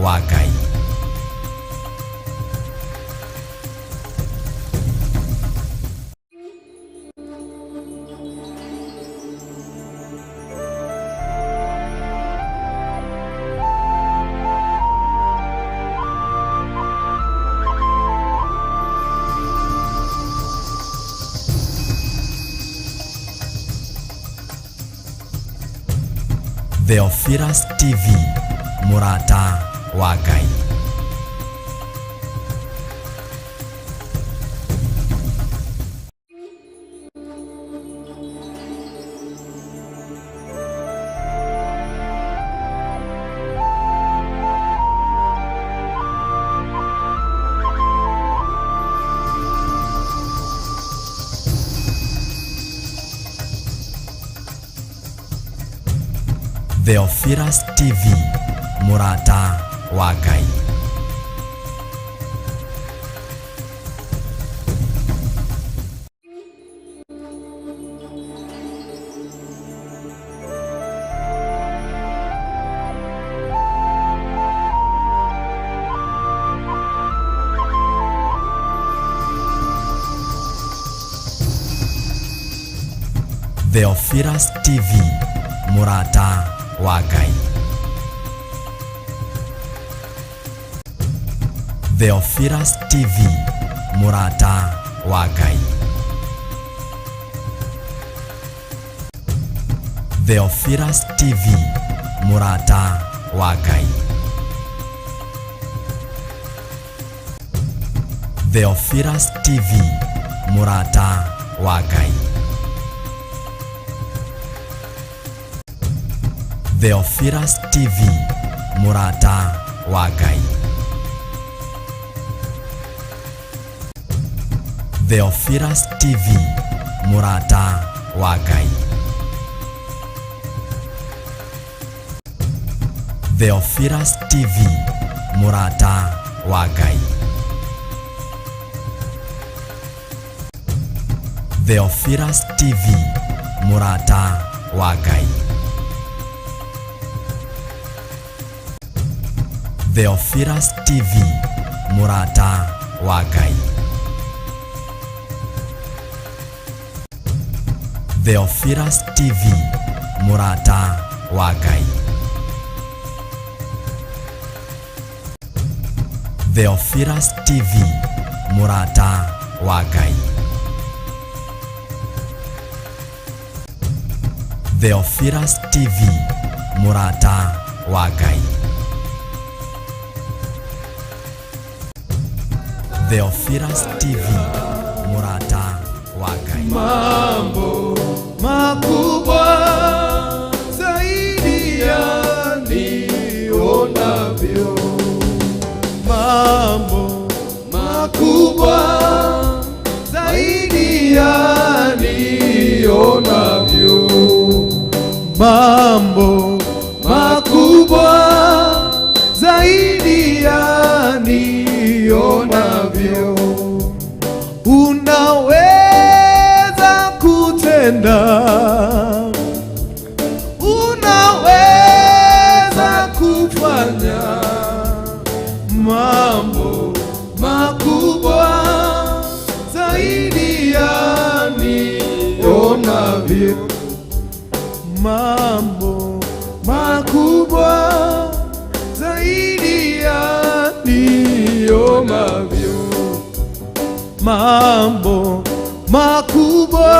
wa Ngai. Theophilus TV, mũrata wa Ngai. Theophilus TV, mũrata wa Ngai. Theophilus TV, mũrata wa Ngai. Theophilus TV, mũrata wa Ngai. Theophilus TV, mũrata wa Ngai. Theophilus TV, mũrata wa Ngai. Theophilus TV, mũrata wa Ngai. Theophilus TV, mũrata wa Ngai. Theophilus TV, mũrata wa Ngai. Theophilus TV, mũrata wa Ngai. Theophilus TV, mũrata wa Ngai. Theophilus TV, mũrata wa Ngai. Theophilus TV, mũrata wa Ngai. Theophilus TV, mũrata wa Ngai. Theophilus TV, mũrata wa Ngai. Mambo makubwa zaidi ya nionavyo, mambo makubwa zaidi ya nionavyo, mambo makubwa zaidi ya nionavyo. Unaweza kutenda, unaweza kufanya mambo makubwa zaidi ya nionavyo, mambo makubwa zaidi ya nionavyo, mambo makubwa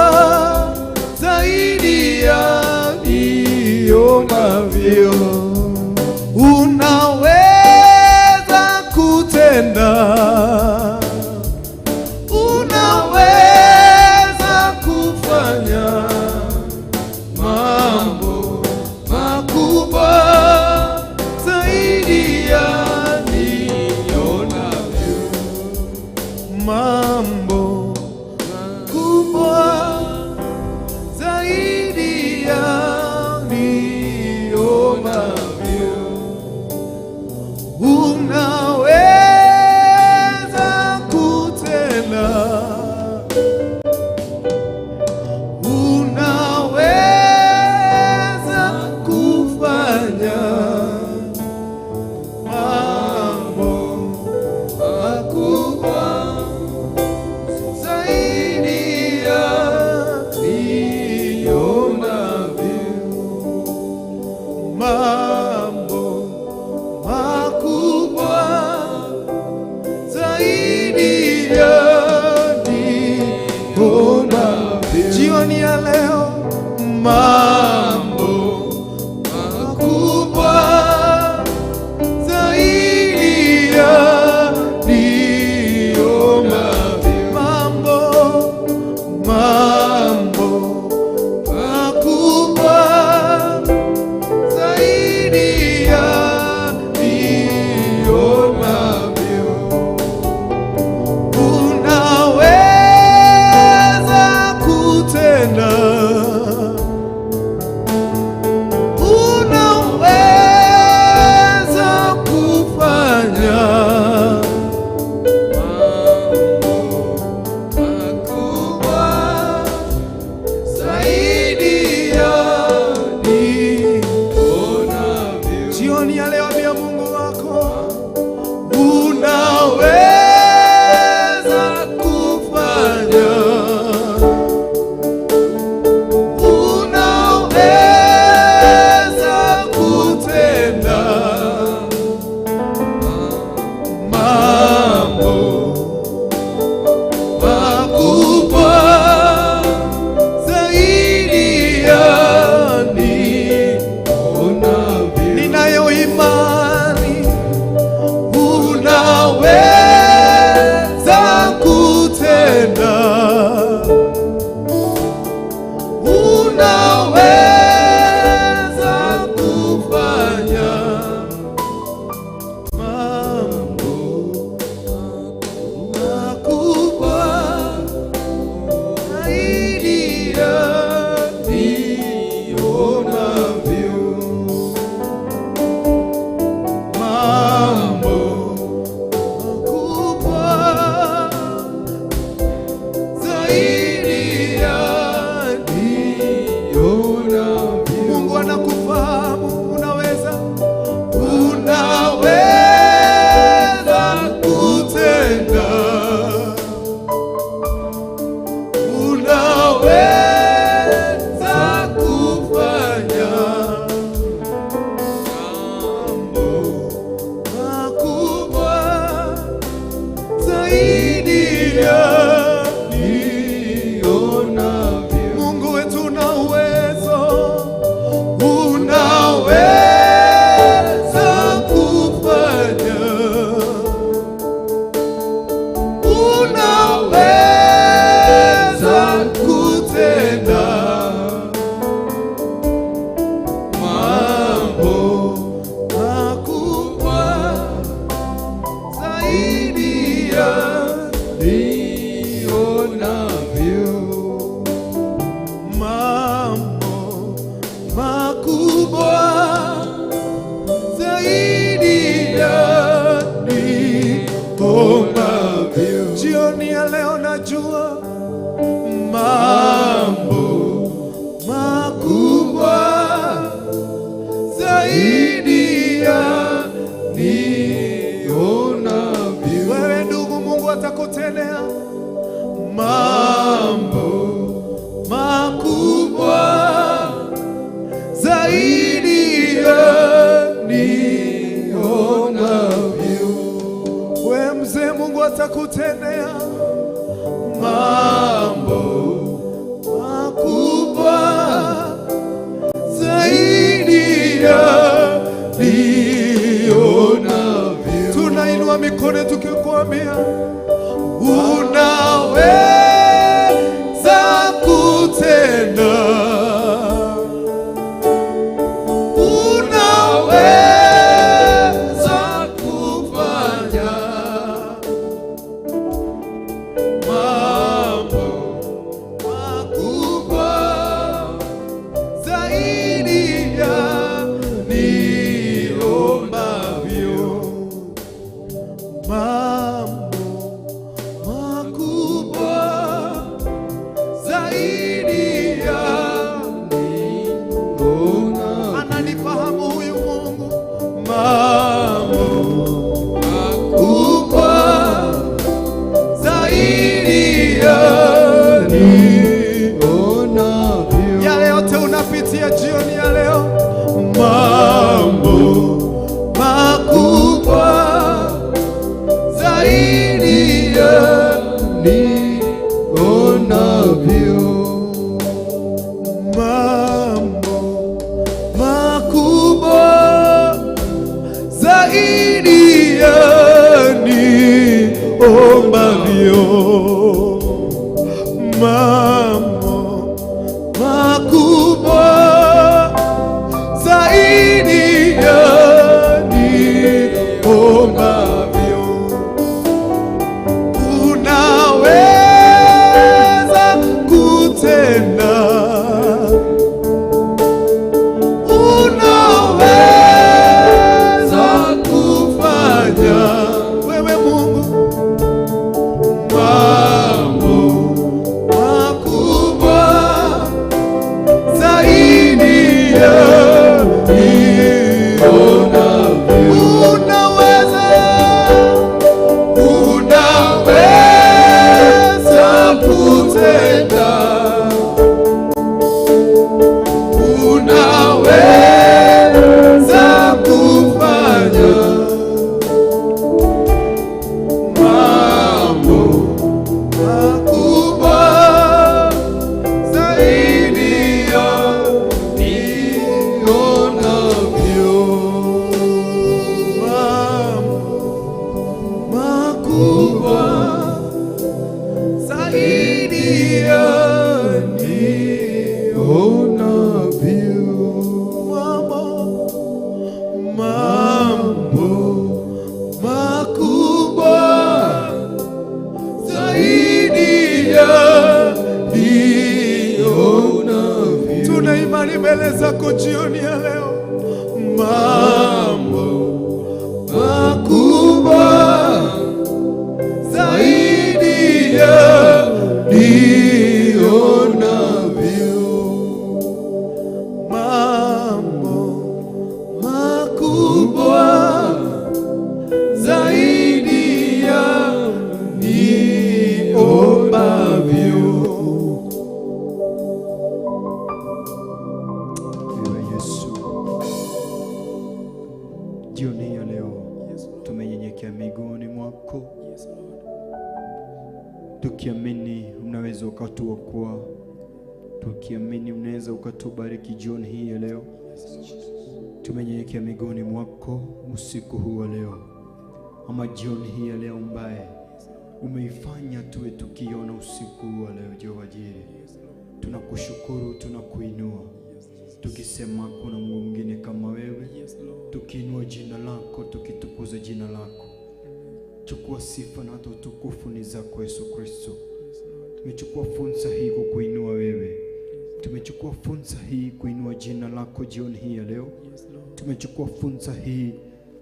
zaidi ya nionavyo. Unaweza kutenda, unaweza kufanya mambo makubwa zaidi ya nionavyo, mambo makubwa zaidi ya nionavyo. Unaweza kutenda, unaweza kufanya. Unaweza kufanya, unaweza kutenda mambo makubwa zaidi ya Nionavyo. Ninayo imani unaweza kutenda, unaweza kufanya mambo makubwa zaidi ya Nionavyo. Mambo makubwa zaidi ya Nionavyo. Mungu anakufahamu, unaweza, unaweza kutenda, unaweza kufanya mambo makubwa zaidi ya Nionavyo. Mungu wetu una uwezo, unaweza kufanya, unaweza kutenda mambo makubwa zaidi ya Nionavyo. Mambo makubwa zaidi ya Nionavyo. Jioni ya leo najua mambo makubwa zaidi ya Nionavyo. Wewe ndugu, Mungu atakutendea mambo makubwa zaidi ya Nionavyo. We mzee, Mungu atakutendea mambo makubwa zaidi ya Nionavyo. Tunainua mikono tukikwambia unaweza kutenda, unaweza kufanya mambo makubwa zaidi ya niombavyo, mambo makubwa zaidi ya ananifahamu huyu Mungu, mambo makubwa zaidi ya yale yote unapitia jioni ya leo, mambo makubwa zaidi ya Nionavyo. Mambo makubwa zaidi ya niombavyo, mambo makubwa zaidi ya niombavyo. Unaweza kutenda, unaweza kufanya, wewe Mungu, mambo makubwa. kibali mbele zako jioni ya leo. Mambo makubwa zaidi ya nionavyo, mambo makubwa zaidi ya niombavyo. Ewe Yesu, jioni ya leo tumenyenyekea miguuni mwako tukiamini unaweza ukatuokoa, tukiamini unaweza ukatubariki jioni hii ya leo. Tumenyenyekea miguuni mwako usiku huu wa leo, ama jioni hii ya leo ambaye umeifanya tuwe tukiona usiku huu wa leo. Jehova Jireh, tunakushukuru, tunakuinua tukisema kuna Mungu mwingine kama wewe, tukiinua jina lako, tukitukuza jina lako. Chukua sifa na hata utukufu ni zako Yesu Kristo. Tumechukua fursa hii kukuinua wewe, tumechukua fursa hii kuinua jina lako jioni hii ya leo. Tumechukua fursa hii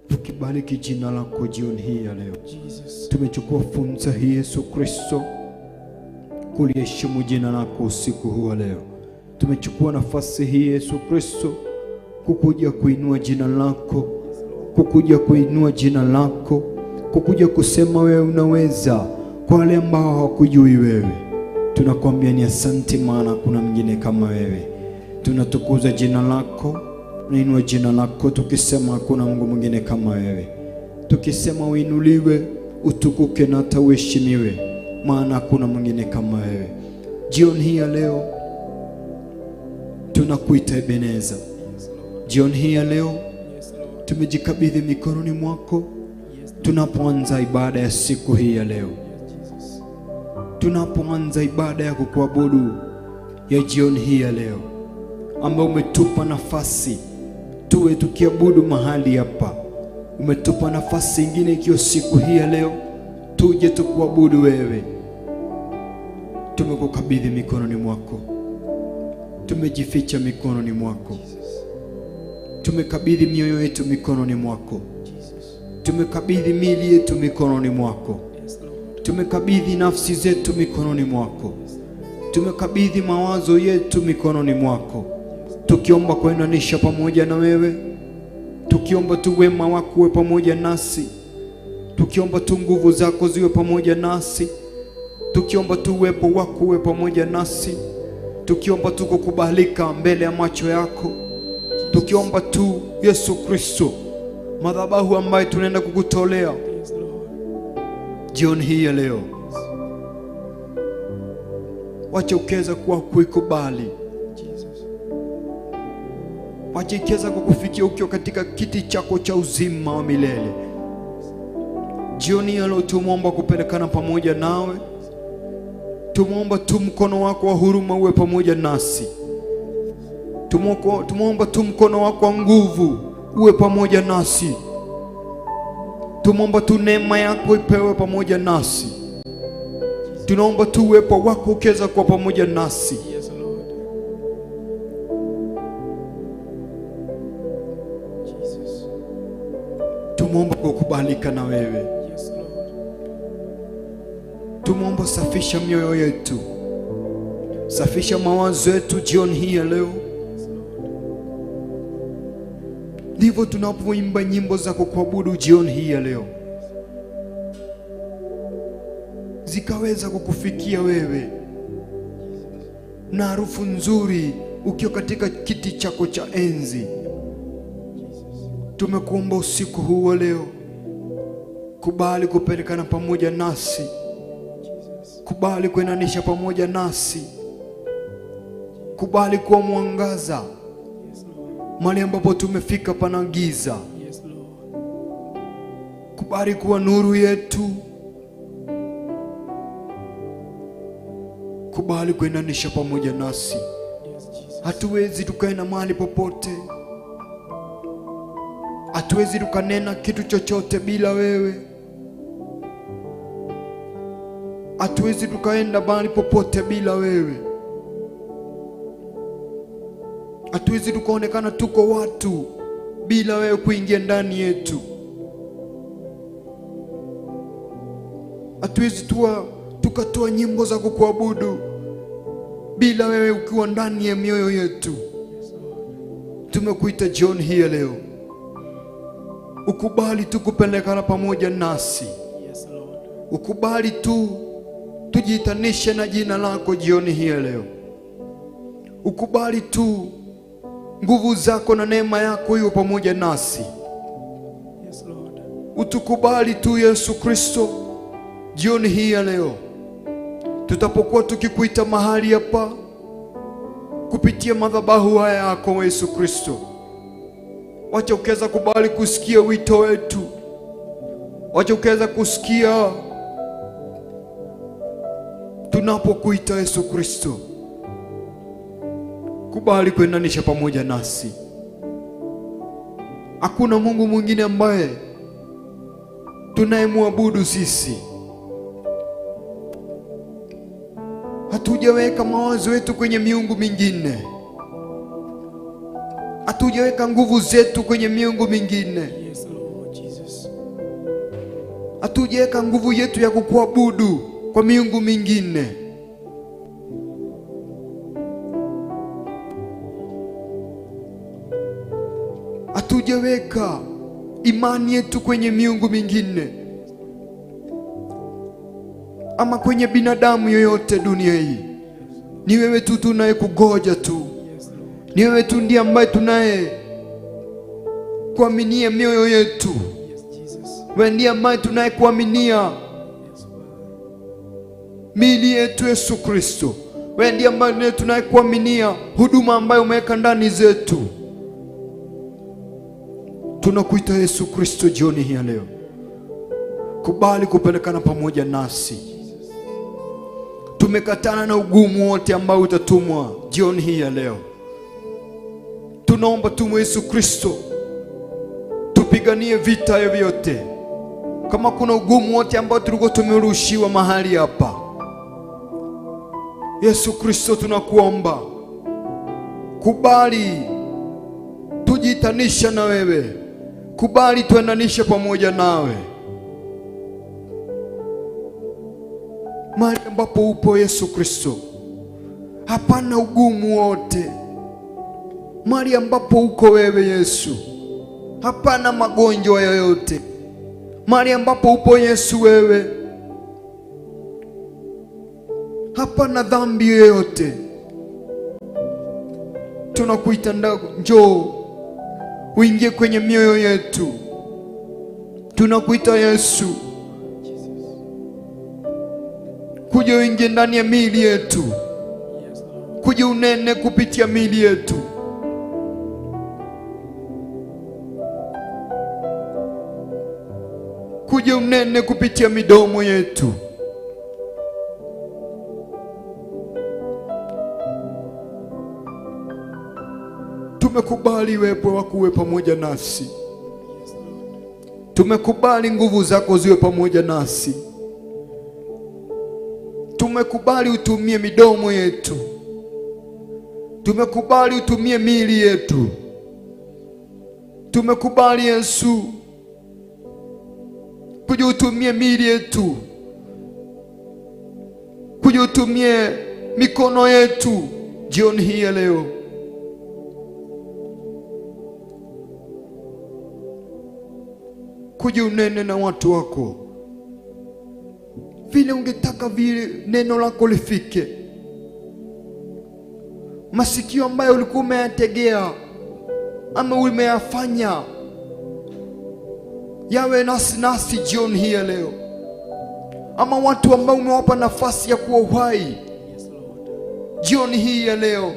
tukibariki jina lako jioni hii ya leo. Tumechukua fursa hii Yesu Kristo kuliheshimu jina lako usiku huu wa leo. Tumechukua nafasi hii Yesu Kristo kukuja kuinua jina lako, kukuja kuinua jina lako, kukuja kusema wewe unaweza kwa wale ambao hawakujui wewe. Tunakuambia ni asante, maana kuna mwingine kama wewe. Tunatukuza jina lako, tunainua jina lako tukisema hakuna Mungu mwingine kama wewe, tukisema uinuliwe, utukuke na hata uheshimiwe, maana hakuna mwingine kama wewe. Jioni hii ya leo tunakuita Ebeneza. Jioni hii ya leo tumejikabidhi mikononi mwako tunapoanza ibada ya siku hii ya leo, tunapoanza ibada ya kukuabudu ya jioni hii ya leo, ambayo umetupa nafasi tuwe tukiabudu mahali hapa. Umetupa nafasi ingine ikiwa siku hii ya leo tuje tukuabudu wewe. Tumekukabidhi mikononi mwako, tumejificha mikononi mwako, tumekabidhi mioyo yetu mikononi mwako, tumekabidhi miili yetu mikononi mwako, tumekabidhi nafsi zetu mikononi mwako, tumekabidhi mawazo yetu mikononi mwako, tukiomba kuendanisha pamoja na wewe, tukiomba tu wema wako uwe pamoja nasi, tukiomba tu nguvu zako ziwe pamoja nasi, tukiomba tu uwepo wako uwe pamoja nasi, tukiomba tu kukubalika mbele ya macho yako, tukiomba tu Yesu Kristo, madhabahu ambayo tunaenda kukutolea jioni hii ya leo, wacha ukiweza kuwa kuikubali, wacha ikiweza kukufikia ukiwa katika kiti chako cha uzima wa milele. Jioni ya leo tumwomba kupelekana pamoja nawe, tumwomba tu mkono wako wa huruma uwe pamoja nasi, tumwomba tu mkono wako wa nguvu uwe pamoja nasi, tumwomba tu neema yako ipewe pamoja nasi, tunaomba tu uwepo wako ukiweza kuwa pamoja nasi. Yes, Lord. Jesus. Tumwomba kukubalika na wewe. Yes, Lord. Tumwomba safisha mioyo yetu, safisha mawazo yetu jioni hii ya leo. Ndivyo tunapoimba nyimbo za kukuabudu jioni hii ya leo, zikaweza kukufikia wewe na harufu nzuri ukiwa katika kiti chako cha enzi. Tumekuomba usiku huu wa leo, kubali kupelekana pamoja nasi, kubali kuendanisha pamoja nasi, kubali kuwa mwangaza mahali ambapo tumefika pana giza. Yes, Lord. Kubali kuwa nuru yetu, kubali kuendanisha pamoja nasi. Yes, Jesus. Hatuwezi tukaenda mahali popote, hatuwezi tukanena kitu chochote bila wewe, hatuwezi tukaenda mahali popote bila wewe. Hatuwezi tukaonekana tuko watu bila wewe kuingia ndani yetu. Hatuwezi tukatoa nyimbo za kukuabudu bila wewe ukiwa ndani ya mioyo yetu. Tumekuita jioni hii ya leo, ukubali tu kupelekana pamoja nasi. Yes, Lord. Ukubali tu tujiitanishe na jina lako jioni hii ya leo. Ukubali tu nguvu zako na neema yako iwe pamoja nasi. Yes, Lord. Utukubali tu Yesu Kristo jioni hii ya leo, tutapokuwa tukikuita mahali hapa kupitia madhabahu haya yako Yesu Kristo. Wacha ukaweza kubali kusikia wito wetu, wacha ukaweza kusikia tunapokuita Yesu Kristo. Kubali kuendanisha pamoja nasi. Hakuna Mungu mwingine ambaye tunayemwabudu sisi. Hatujaweka mawazo yetu kwenye miungu mingine, hatujaweka nguvu zetu kwenye miungu mingine, Yes, Lord Jesus. hatujaweka nguvu yetu ya kukuabudu kwa miungu mingine. Hatujaweka imani yetu kwenye miungu mingine ama kwenye binadamu yoyote dunia hii. Ni wewe tu tunayekugoja tu, Yes, Lord. ni wewe tu ndiye ambaye tunaye kuaminia mioyo yetu. Yes, Jesus. Wewe ndiye ambaye tunayekuaminia Yes, Father. miili yetu Yesu Kristo. Wewe ndiye ambaye tunayekuaminia huduma ambayo umeweka ndani zetu. Tunakuita Yesu Kristo jioni hii ya leo, kubali kupelekana pamoja nasi. Tumekatana na ugumu wote ambao utatumwa jioni hii ya leo. Tunaomba tu Yesu Kristo, tupiganie vita vyote. Kama kuna ugumu wote ambao tulikuwa tumerushiwa mahali hapa, Yesu Kristo tunakuomba, kubali tujiitanisha na wewe, kubali tuendanishe pamoja nawe mahali ambapo upo Yesu Kristo. Hapana ugumu wote mahali ambapo uko wewe Yesu, hapana magonjwa yoyote mahali ambapo upo Yesu wewe, hapana dhambi yoyote. Tunakuita, njoo uingie kwenye mioyo yetu. Tunakuita Yesu, kuja uingie ndani ya miili yetu, Yes, Lord. kuja unene kupitia miili yetu. Kuja unene kupitia midomo yetu. Tumekubali uwepo wako uwe pamoja nasi. Yes, Lord. Tumekubali nguvu zako ziwe pamoja nasi. Tumekubali utumie midomo yetu. Tumekubali utumie miili yetu. Tumekubali Yesu, kuja utumie miili yetu, kuja utumie mikono yetu jioni hii ya leo. Kuja unene na watu wako vile ungetaka vile neno lako lifike. Masikio ambayo ulikuwa umeyategea ama umeyafanya yawe nasi nasi jioni hii ya leo, ama watu ambao umewapa nafasi ya kuwa uhai Yes, Lord. jioni hii ya leo,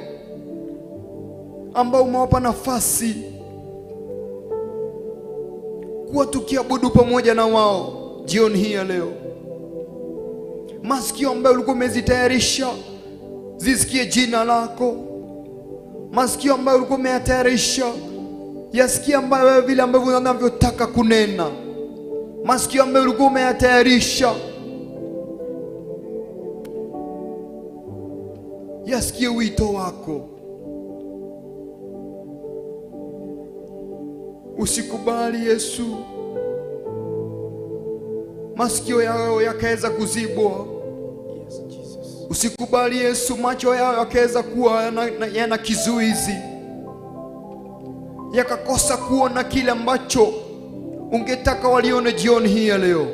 ambao umewapa nafasi kuwa tukiabudu pamoja na wao jioni hii ya leo. Masikio ambayo ulikuwa umezitayarisha zisikie jina lako, masikio ambayo ulikuwa umeyatayarisha yasikie ambayo wewe vile ambavyo unavyotaka kunena, masikio ambayo ulikuwa umeyatayarisha yasikie wito wako. Usikubali Yesu masikio yao yakaweza kuzibwa. Yes, Jesus. Usikubali Yesu macho yao yakaweza kuwa yana kizuizi, yakakosa kuona kile ambacho ungetaka walione jioni hii ya leo.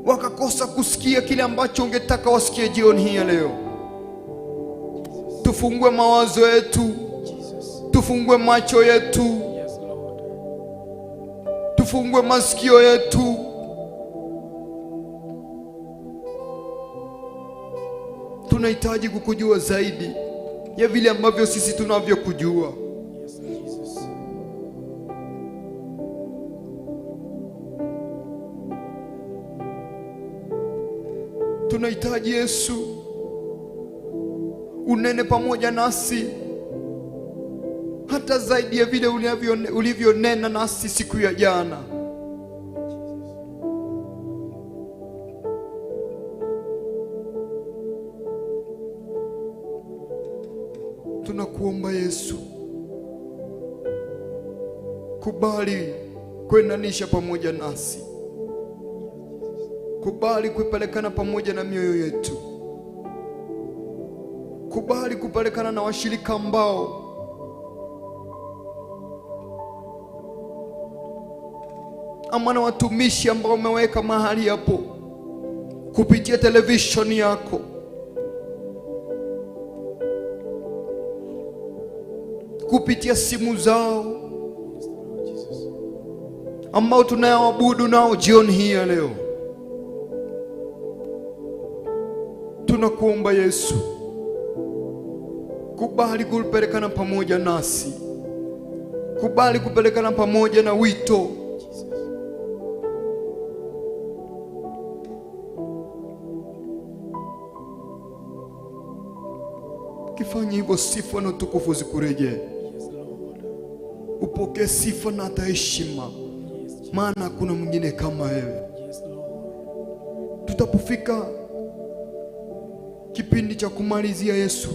Wakakosa kusikia kile ambacho ungetaka wasikie jioni hii ya leo. Tufungue mawazo yetu, Jesus. tufungue macho yetu, Yes, Lord. Tufungue masikio yetu. Tunahitaji kukujua zaidi ya vile ambavyo sisi tunavyokujua. Yes, Jesus. Tunahitaji Yesu unene pamoja nasi hata zaidi ya vile ulivyonena nasi siku ya jana. Tunakuomba Yesu, kubali kuendanisha pamoja nasi, kubali kupelekana pamoja na mioyo yetu, kubali kupelekana na washirika ambao ama na watumishi ambao umeweka mahali hapo kupitia televisheni yako, kupitia simu zao, Yes, Lord Jesus. ambao tunayoabudu nao jioni hii ya leo. Tunakuomba Yesu, kubali kupelekana pamoja nasi, kubali kupelekana pamoja na wito. Jesus. Kifanya hivyo, sifa na utukufu zikurejee. Yes, Lord. Upokee sifa na hata heshima, Yes, Jesus. maana hakuna mwingine kama wewe. Yes, Lord. Tutapofika kipindi cha kumalizia Yesu,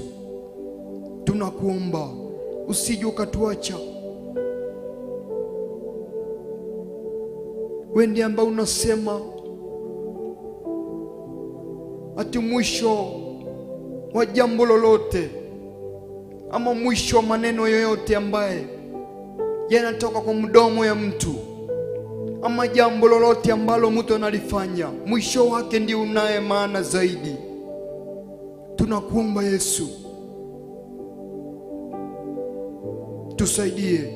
tunakuomba usije ukatuacha. Wewe ndiye ambaye unasema ati mwisho wa jambo lolote ama mwisho wa maneno yoyote ambaye yanatoka kwa mdomo ya mtu ama jambo lolote ambalo mtu analifanya, mwisho wake ndio unaye maana zaidi. Tunakuomba Yesu, tusaidie,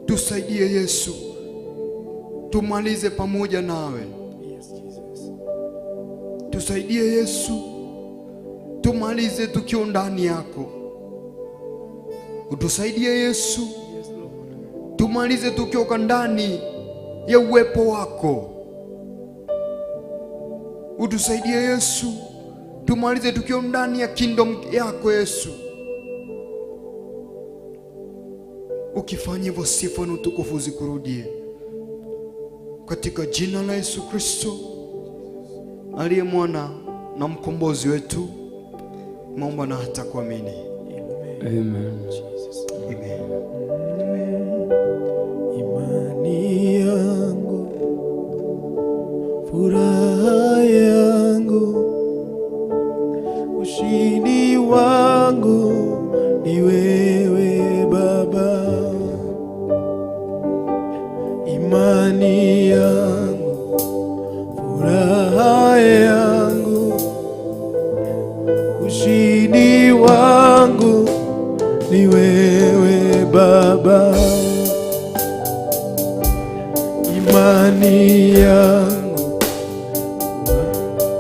tusaidie Yesu, tumalize pamoja nawe. Yes, Jesus. Tusaidie Yesu, tumalize tukiwa ndani yako. Utusaidie Yesu, Yes, Lord. tumalize tukiwa ndani ya uwepo wako. Utusaidie Yesu, tumalize tukiwa ndani ya kingdom yako Yesu. Ukifanya hivyo, sifa na utukufu zikurudie, katika jina la Yesu Kristo aliye mwana na mkombozi wetu, naomba na hata kuamini. Amen. Amen. Jesus. Amen. Imani yangu, furaha yangu, ushindi wangu ni wewe Baba. Imani yangu, furaha yangu, ushindi wangu ni wewe Baba. Imani yangu,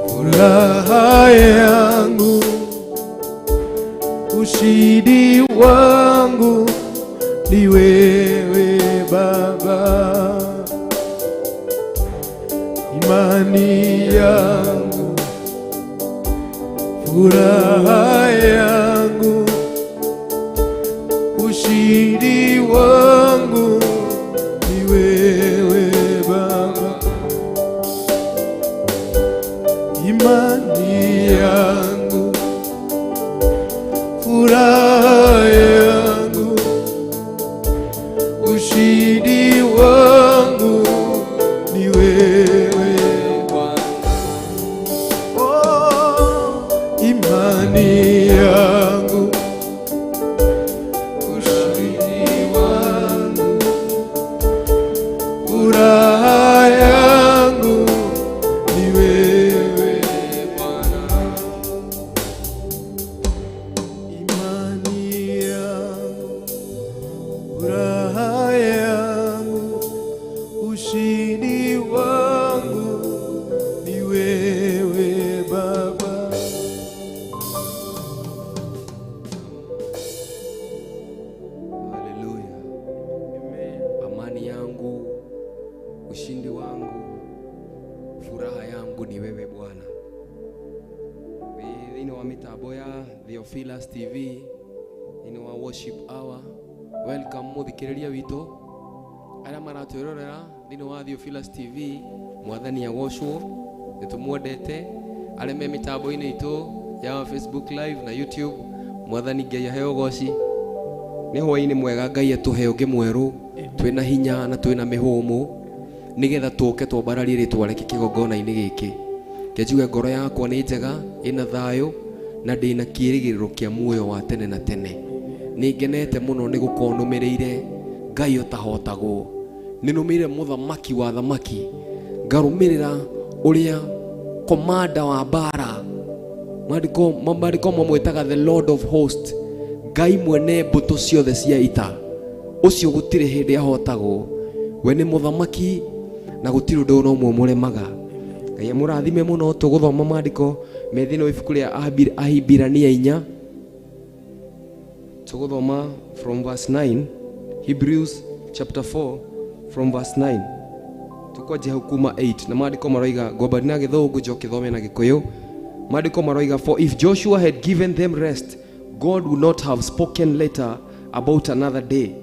furaha yangu, ushindi wangu ni wewe Baba. Imani yangu, furaha yangu, ushindi wangu ni wewe Baba. Imani yangu, Furaha yangu, ushindi wangu ni wewe Bwana. Oh, imani yangu, ushindi wangu, furaha yangu ni wewe Bwana. Imani yangu, furaha yangu, ushindi wangu ni wewe Baba. Haleluya. Amani yangu, ushindi wangu, furaha yangu ni wewe Bwana. Wĩ thĩinĩ wa mĩtambo ya Theophilus TV, thĩinĩ wa worship hour. Welcome mũthikĩrĩria witũ arĩa maratwĩrorera thĩinĩ wa Theophilus TV. Mwathani agocwo, nĩ tũmwendete. Arĩa me mĩtambo-inĩ itũ ya Facebook Live na YouTube, Mwathani Ngai aheo ũgoci. Nĩ hwaĩ-inĩ mwega, Ngai atũhe ũngĩ mwerũ, twĩna hinya na twĩna mĩhũmũ, nĩgetha tũke twambararie rĩtwa rĩake kĩgongona-inĩ gĩkĩ. Ke njuge ngoro yakwa nĩ njega, ĩna thayũ na ndĩna kĩĩrĩgĩrĩro kĩa muoyo wa tene na tene. Nĩ ngenete mũno nĩ gũkorwo nũmĩrĩire Ngai ũtahotagwo, nĩ nũmĩrĩire mũthamaki wa thamaki, ngarũmĩrĩra ũrĩa komanda wa mbara. Maandĩko mamwĩtaga the Lord of Host, Ngai mwene mbũtũ ciothe cia ita. Ũcio gũtirĩ hĩndĩ ahotagwo, we nĩ mũthamaki na gũtirĩ ũndũ ona ũmwe mũremaga. Ngai amũrathime mũno. Tũgũthoma maandĩko me thĩinĩ wa ibuku rĩa Ahibirania 4. Tũgũthoma from verse 9, Hebrews chapter 4 from verse 9. Tukwanjia hau kuma 8, na maandĩko maroiga, ngwamba na Gĩthũngũ, njoke thome na Gĩkũyũ. Maandĩko maroiga, "For if Joshua had given them rest, God would not have spoken later about another day.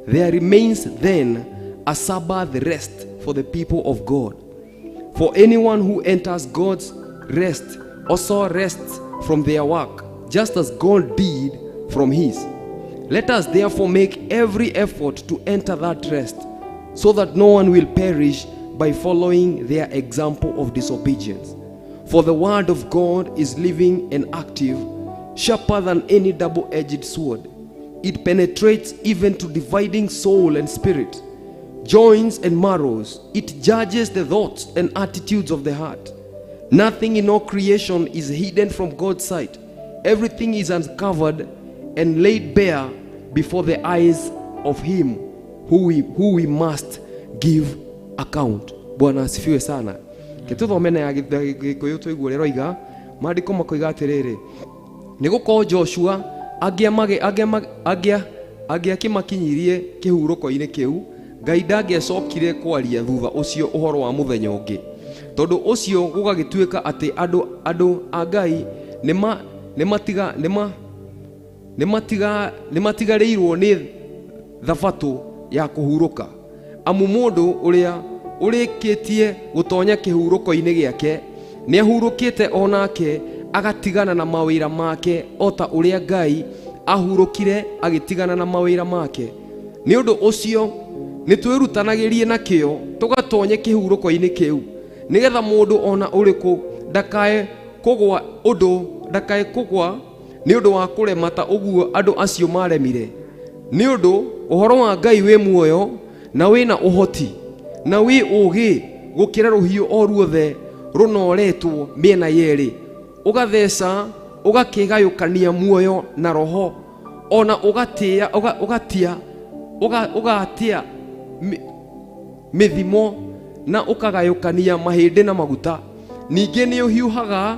There remains then a Sabbath rest for the people of God. For anyone who enters God's rest also rests from their work, just as God did from his. Let us therefore make every effort to enter that rest, so that no one will perish by following their example of disobedience. For the word of God is living and active, sharper than any double edged sword. It penetrates even to dividing soul and spirit, joints and marrows. It judges the thoughts and attitudes of the heart. Nothing in all creation is hidden from God's sight. Everything is uncovered and laid bare before the eyes of him who we must give account." Bwana asifiwe sana. Ke tũthome na ya Gĩkũyũ tũigue ũrĩa ĩroiga. Maandĩko makoiga atĩrĩrĩ, nĩ gũkorwo Joshua angĩakĩmakinyirie kĩhurũko-inĩ kĩu, Ngai ndangĩacokire kwaria thutha ũcio ũhoro wa mũthenya ũngĩ. Tondũ ũcio gũgagĩtuĩka atĩ andũ a Ngai nĩma nĩmatiga nĩma nĩmatiga nĩmatigarĩirwo nĩ thabatũ ya kũhurũka. Amu mũndũ ũrĩa ũrĩkĩtie gũtonya kĩhurũko-inĩ gĩake nĩahurũkĩte o nake agatigana na mawĩra make, o ta ũrĩa Ngai ahurũkire agĩtigana na mawĩra make. Nĩ ũndũ ũcio nĩ twĩrutanagĩrie na kĩyo tũgatonye kĩhurũko-inĩ kĩu, nĩgetha mũndũ ona ũrĩkũ ndakae kũgwa ũndũ ndakae kũgwa nĩ ũndũ wa kũrema ta ũguo andũ acio maremire. Nĩ ũndũ ũhoro wa Ngai wĩ muoyo na wĩna ũhoti na wĩ ũũgĩ gũkĩra rũhiũ o ruothe rũnoretwo mĩena yerĩ, ũgatheca ũgakĩgayũkania muoyo na roho, ona ũgatĩa ũgatia ũgatia mĩthimo na ũkagayũkania mahĩndĩ na maguta. Ningĩ nĩ ũhiũhaga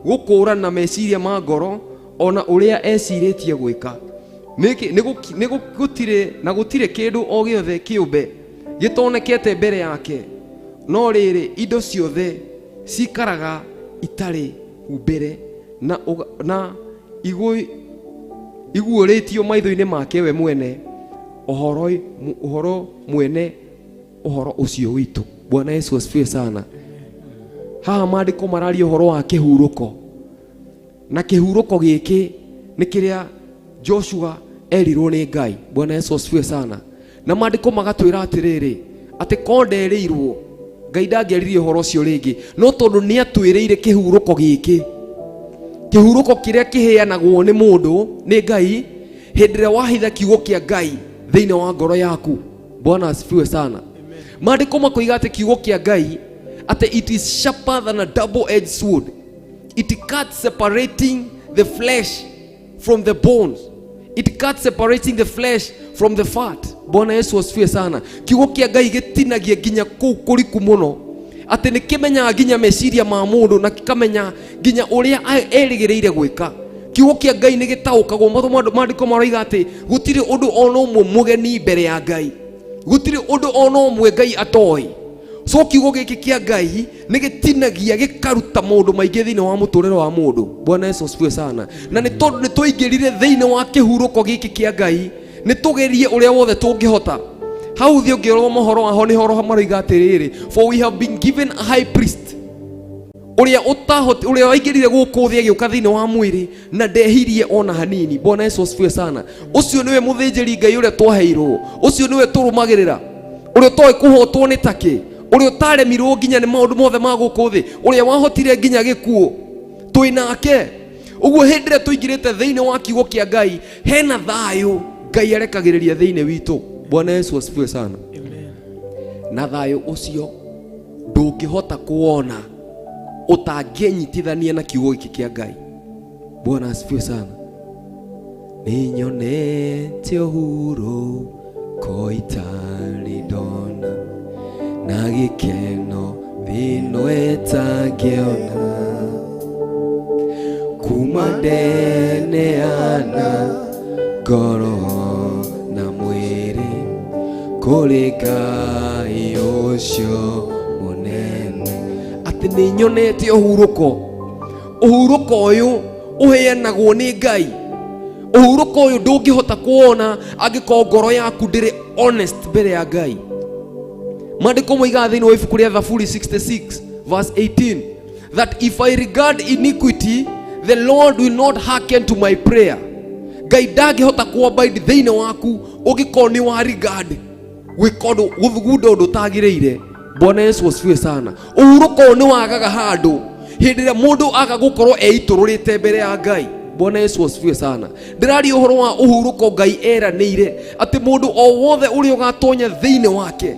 gũkũũrana meciria ma ngoro ona ũrĩa ecirĩtie gwĩka. Nĩ gũtirĩ na gũtirĩ kĩndũ o gĩothe kĩũmbe gĩtonekete mbere yake, no rĩrĩ, indo ciothe cikaraga itarĩ humbĩre na iguũrĩtio maitho-inĩ make we mwene ũhoro mwene ũhoro ũcio witũ. Bwana Yesu asifiwe sana. Haha maandĩko mararia ũhoro wa kĩhurũko, na kĩhurũko gĩkĩ nĩ kĩrĩa Joshua erirwo nĩ Ngai. Bwana Yesu asifiwe sana. Na maandĩko magatwĩra atĩrĩrĩ, atĩ ko nderĩirwo Ngai ndangĩaririe ũhoro ũcio rĩngĩ, no tondũ nĩ atwĩrĩire kĩhurũko gĩkĩ, kĩhurũko kĩrĩa kĩheanagwo nĩ mũndũ nĩ Ngai hĩndĩ ĩrĩa wahitha kiugo kĩa Ngai thĩinĩ wa ngoro yaku. Bwana asifiwe sana. Maandĩko makoiga atĩ kiugo kĩa Ngai atĩ it is sharper than a double edged sword, it cuts separating the flesh from the bones, it cuts separating the flesh from the fat. Bwana Yesu asifiwe sana. Kiugo kĩa Ngai gĩtinagia nginya kũu kũriku mũno, atĩ nĩ kĩmenyaga nginya meciria ma mũndũ na gĩkamenya nginya ũrĩa erĩgĩrĩire gwĩka. Kiugo kĩa Ngai nĩ gĩtaũkagwo. Maandĩko maroiga atĩ gũtirĩ ũndũ ona ũmwe mũgeni mbere ya Ngai, gũtirĩ ũndũ ona ũmwe Ngai atoĩ. So kiugo gĩkĩ kĩa Ngai nĩ gĩtinagia gĩkaruta maũndũ maingĩ thĩinĩ wa mũtũrĩre wa mũndũ. Bwana Yesu asifiwe sana. Na nĩ tondũ nĩ tũingĩrire thĩinĩ wa kĩhurũko gĩkĩ kĩa Ngai, nĩ tũgerie ũrĩa wothe tũngĩhota. Hau thiĩ ũngĩrora mohoro waho nĩ horo maroiga atĩrĩrĩ, for we have been given a high priest ũrĩa ũtahoti, ũrĩa waingĩrire gũkũ thĩ agĩũka thĩinĩ wa mwĩrĩ na ndehirie ona hanini. Bwana Yesu asifiwe sana. Ũcio nĩwe mũthĩnjĩri Ngai ũrĩa twaheirwo, ũcio nĩwe tũrũmagĩrĩra, ũrĩa ũtoĩ kũhotwo nĩ takĩ, ũrĩa ũtaremirwo nginya nĩ maũndũ mothe ma gũkũ thĩ, ũrĩa wahotire nginya gĩkuũ, twĩ nake. Ũguo hĩndĩ ĩrĩa tũingĩrĩte thĩinĩ wa kiugo kĩa Ngai, hena thayũ Ngai arekagĩrĩria thĩinĩ witũ. Bwana Yesu asifiwe sana. Na thayũ ũcio ndũngĩhota kuona ũtangĩnyitithania na kiugo gĩkĩ kĩa Ngai. Bwana asifiwe sana. Nĩnyonete ũhurũko itarĩ ndona, na gĩkeno thĩ ĩno ĩtangĩona, kuma ndeneana ngoro na mwĩrĩ kũrĩ Ngai ũcio mũnene. Atĩ nĩnyonete ũhurũko, ũhurũko ũyũ ũheanagwo nĩ Ngai. Ũhurũko ũyũ ndũngĩhota kuona angĩkorwo ngoro yaku ndĩrĩ honest mbere ya Ngai. Maandĩko moigaga thĩinĩ wa ibuku rĩa Thaburi 66 verse 18 that if I regard iniquity, the Lord will not hearken to my prayer. Ngai ndangĩhota ku-abide thĩinĩ waku ũngĩkorwo nĩ wa regard gwĩka ũndũ, gũthugunda ũndũ ũtagĩrĩire. Bwana Yesu asifiwe sana. Ũhurũko ũyũ nĩ wagaga handũ hĩndĩ ĩrĩa mũndũ aga gũkorwo eitũrũrĩte mbere ya Ngai. Bwana Yesu asifiwe sana. Ndĩraria ũhoro wa ũhurũko Ngai eranĩire atĩ mũndũ o wothe ũrĩa ũgatonya thĩinĩ wake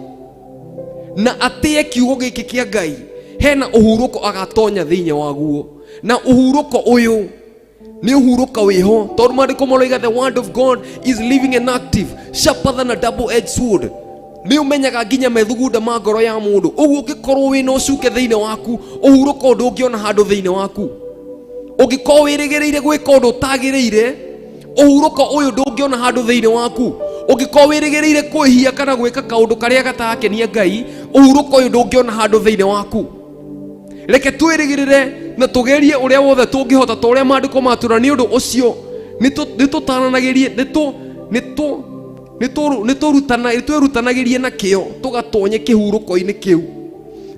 na atĩe kiugo gĩkĩ kĩa Ngai, hena ũhurũko agatonya thĩinĩ waguo. Na ũhurũko ũyũ nĩ ũhurũko wĩho, tondũ maandĩko maroiga the word of God is living and active, sharper than a double edged sword. Nĩ ũmenyaga nginya methugunda ma ngoro ya mũndũ. Ũguo ũngĩkorwo wĩna ũcuke thĩinĩ waku, ũhurũko ndũngĩona handũ thĩinĩ waku. Ũngĩkorwo wĩrĩgĩrĩire gwĩka ũndũ ũtagĩrĩire, ũhurũko ũyũ ndũngĩona handũ thĩinĩ waku. Ũngĩkorwo wĩrĩgĩrĩire kwĩhia kana gwĩka kaũndũ karĩa gatarakenia Ngai, ũhurũko ũyũ ndũngĩona handũ thĩinĩ waku. Reke twĩrĩgĩrĩre na tũgerie ũrĩa wothe tũngĩhota ta ũrĩa maandĩko matwĩra. Nĩ ũndũ ũcio nĩ tũtaranagĩrie, nĩ twĩrutanagĩrie na kĩo tũgatonye kĩhurũko-inĩ kĩu,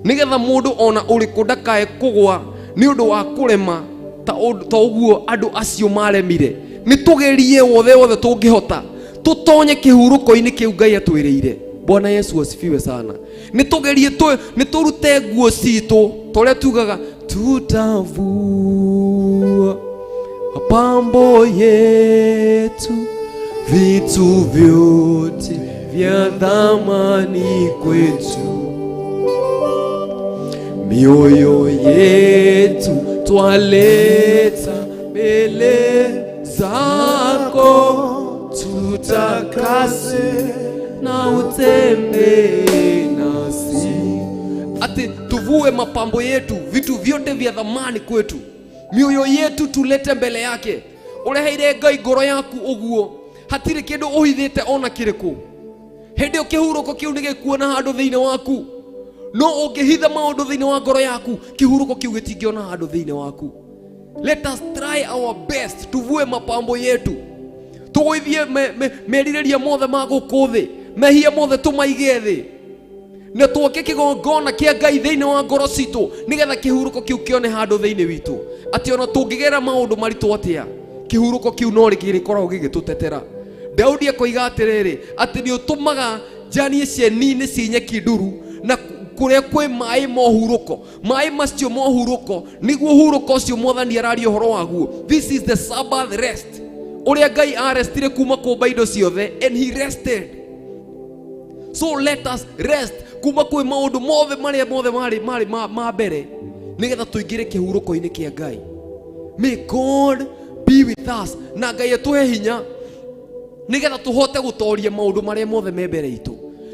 nĩgetha mũndũ ona ũrĩkũ ndakae kũgwa nĩ ũndũ wa kũrema ta ũguo andũ acio maremire. Nĩ tũgerie wothe wothe tũngĩhota tũtonye kĩhurũko-inĩ kĩu Ngai atwĩrĩire. Bwana Yesu asifiwe sana. Nĩ tũgerie, nĩ tũrute nguo citũ ta ũrĩa tugaga tutavua mapambo yetu, vitu vyote vya thamani kwetu, mioyo yetu twaleta mbele zako, tutakase na utembee nasi. Ati tuvue mapambo yetu, vitu vyote vya thamani kwetu, mioyo yetu tulete mbele yake. Ureheire Ngai ngoro yaku ũguo, hatirĩ kĩndũ ũhithĩte ona kĩrĩkũ. Hĩndĩ ĩyo kĩhurũko kĩu nĩ gĩkuona handũ thĩinĩ waku. No ũngĩhitha maũndũ thĩinĩ wa ngoro yaku, kĩhurũko kĩu gĩtingĩona handũ thĩinĩ waku. Let us try our best tuvue mapambo yetu, tũgũithie merirĩria mothe ma gũkũ thĩ, mehia mothe tũmaige thĩ, na twake kĩgongona kĩa Ngai thĩinĩ wa ngoro citũ, nĩgetha kĩhurũko kĩu kĩone handũ thĩinĩ witũ, atĩ ona tũngĩgera maũndũ maritũ atĩa, Kĩhurũko kĩu no gĩrĩkoragwo gĩgĩtũtetera. Daudi akoiga atĩrĩrĩ, atĩ nĩ ũtũmaga njanie cieni-inĩ cia nyeki nduru na kũrĩa kwĩ maĩ ma ũhurũko. Maĩ macio ma ũhurũko nĩguo ũhurũko ũcio mwathani araria ũhoro waguo. This is the Sabbath rest, ũrĩa Ngai arestire kuma kũmba indo ciothe, and he rested. So let us rest kuma kwĩ maũndũ mothe marĩa mothe marĩ marĩ ma mbere, nĩgetha tũingĩre kĩhurũko-inĩ kĩa Ngai. May God be with us, na Ngai atũhe hinya nĩgetha tũhote gũtoria maũndũ marĩa mothe me mbere itũ,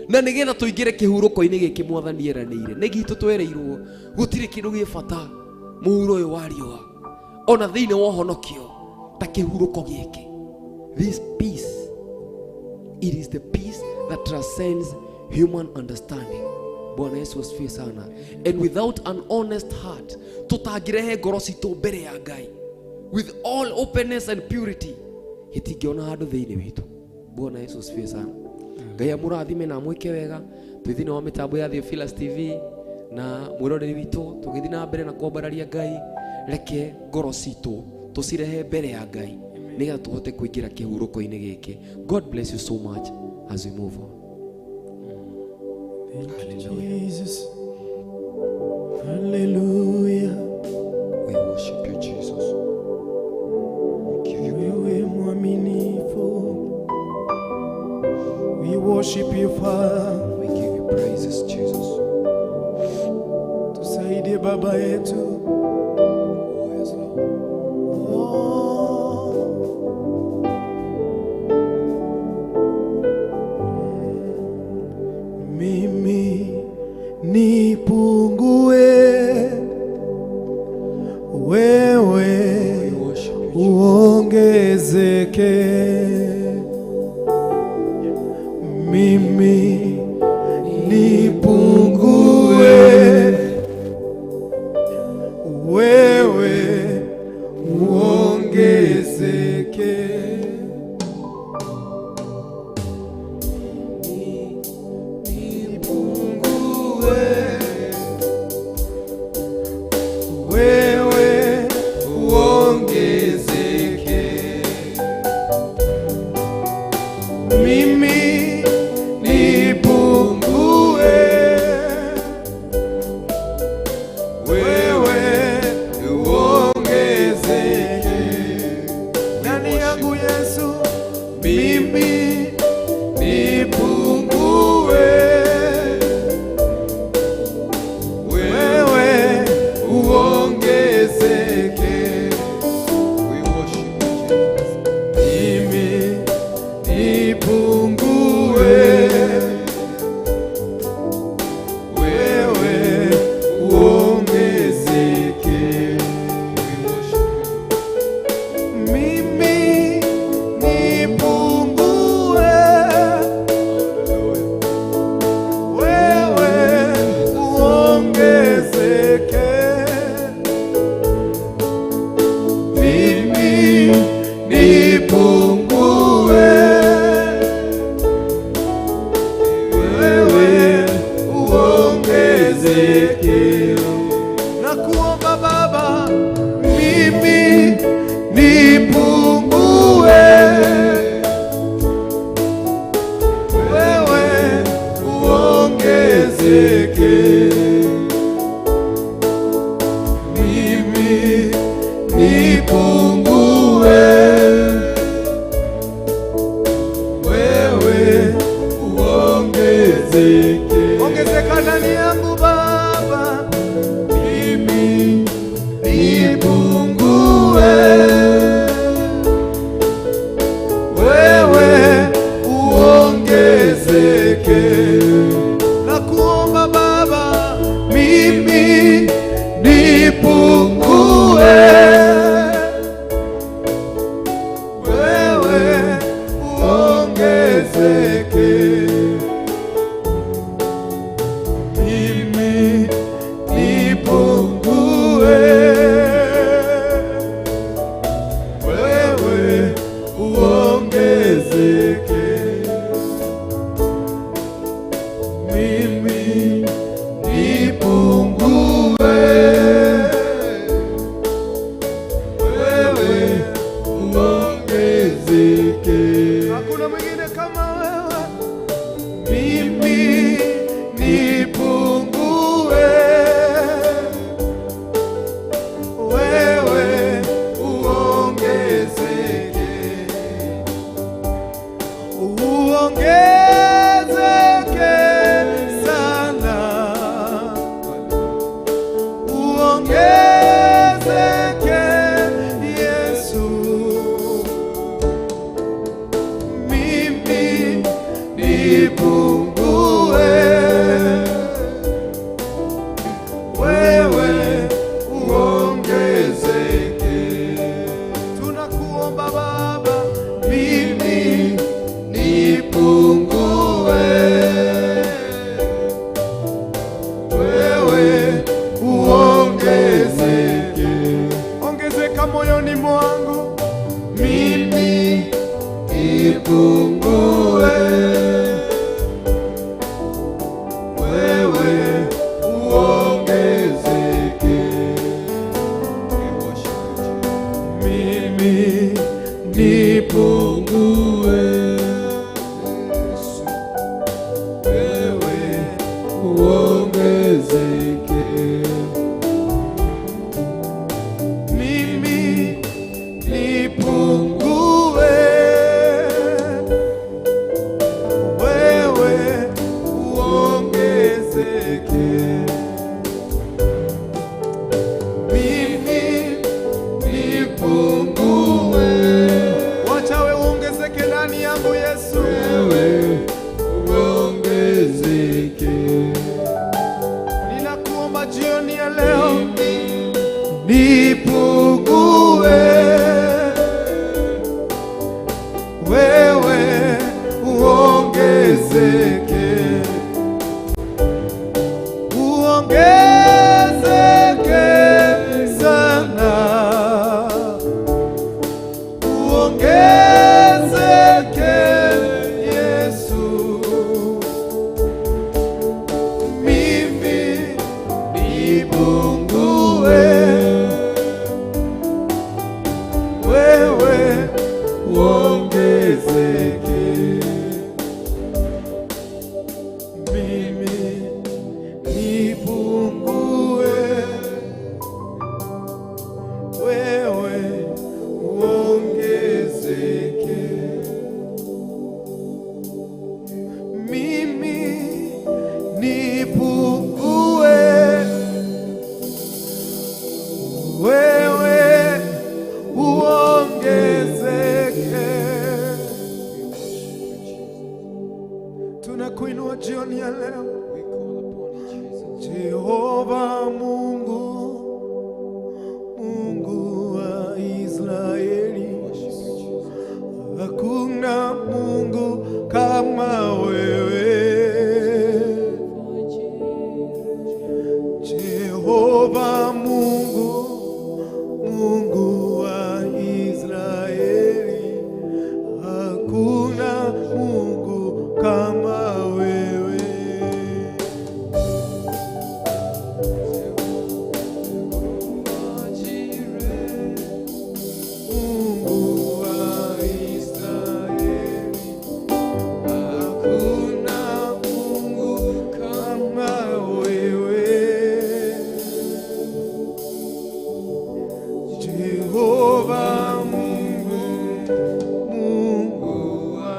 na nĩgetha tũingĩre kĩhurũko-inĩ gĩkĩ mwathani eranĩire. Nĩ gitũ twereirwo gũtirĩ kĩndũ gĩ bata mũhuro ũyũ wa riũa ona thĩinĩ wa ũhonokio ta kĩhurũko gĩkĩ. This peace, it is the peace that transcends human understanding. Bwana Yesu asifiwe sana. And without an honest heart, tutangĩrehe ngoro citũ mbere ya Ngai with all openness and purity, gĩtingĩona handũ thĩinĩ witũ. Bwana Yesu asifiwe sana. Ngai amũrathime na amwĩke wega. Twĩ thĩinĩ wa mĩtambo ya Theophilus TV na mwĩroreri witũ, tũgĩthiĩ na mbere na kwambararia Ngai. Reke ngoro citũ tũcirehe mbere ya Ngai nĩgetha tũhote kũingĩra kĩhurũko-inĩ gĩkĩ. God bless you so much as we move on. Thank you, Jesus. Hallelujah. We worship you, Jesus. We give you Wewe mwaminifu. We worship you, Father. We give you praises, Jesus. Tusaidie Baba yetu. Oh, yes, Lord. Oh. Mimi nipungue, wewe We worship you, Jesus. uongezeke. Mimi nipungue, wewe uongezeke. Nipungue, wewe uongezeke. Mimi nipungue, wewe uongezeke. Ndani yangu Yesu, mimi nipungue, wewe uongezeke. We worship you, Jesus. Mimi nipungue, wewe uongezeke. We worship you. Mimi nipungue, wewe uongezeke. Mimi nipungue, wewe uongezeke. Nakuomba Baba, mimi nipungue, wewe uongezeke. Mimi nipungue, wewe uongezeke. Ongezeka ndani yangu Baba, mimi nipungue, wewe uongezeke. Nakuomba Baba, mimi nipungue, wewe uongezeke. Mimi nipungue, wewe uongezeke. Mimi nipungue, wewe Hakuna mwingine kama wewe. Mimi nipungue, wewe uongezeke, uongezeke sana, uongezeke Yesu. Mimi nipungue, wewe uongezeke. Tunakuomba Baba, mimi nipungue, wewe uongezeke. Ongezeka moyoni mwangu, mimi nipungue, wewe uongezeke. Mimi nipungue, wewe uongezeke. Mimi nipungue, wewe uongezeke. Mimi nipungue, wacha wewe uongezeke ndani yangu Yesu, wewe uongezeke. Ninakuomba jioni ya leo, nipungue, wewe uongezeke, uongezeke sana, uongezeke Yesu. Mimi nipungue, wewe uongezeke. Mimi nipungue, wewe uongezeke. Mimi nipungue, wewe uongezeke. Tunakuinua jioni ya leo, We call upon you, Jesus. Jehova Mungu, Mungu wa Israeli, Worship you, Jesus. hakuna Mungu kama wewe. Jehova Mungu, Mungu wa Israeli, hakuna Mungu kama wewe. Mungu wa Israeli, hakuna Mungu kama wewe. Jehova Mungu, Mungu wa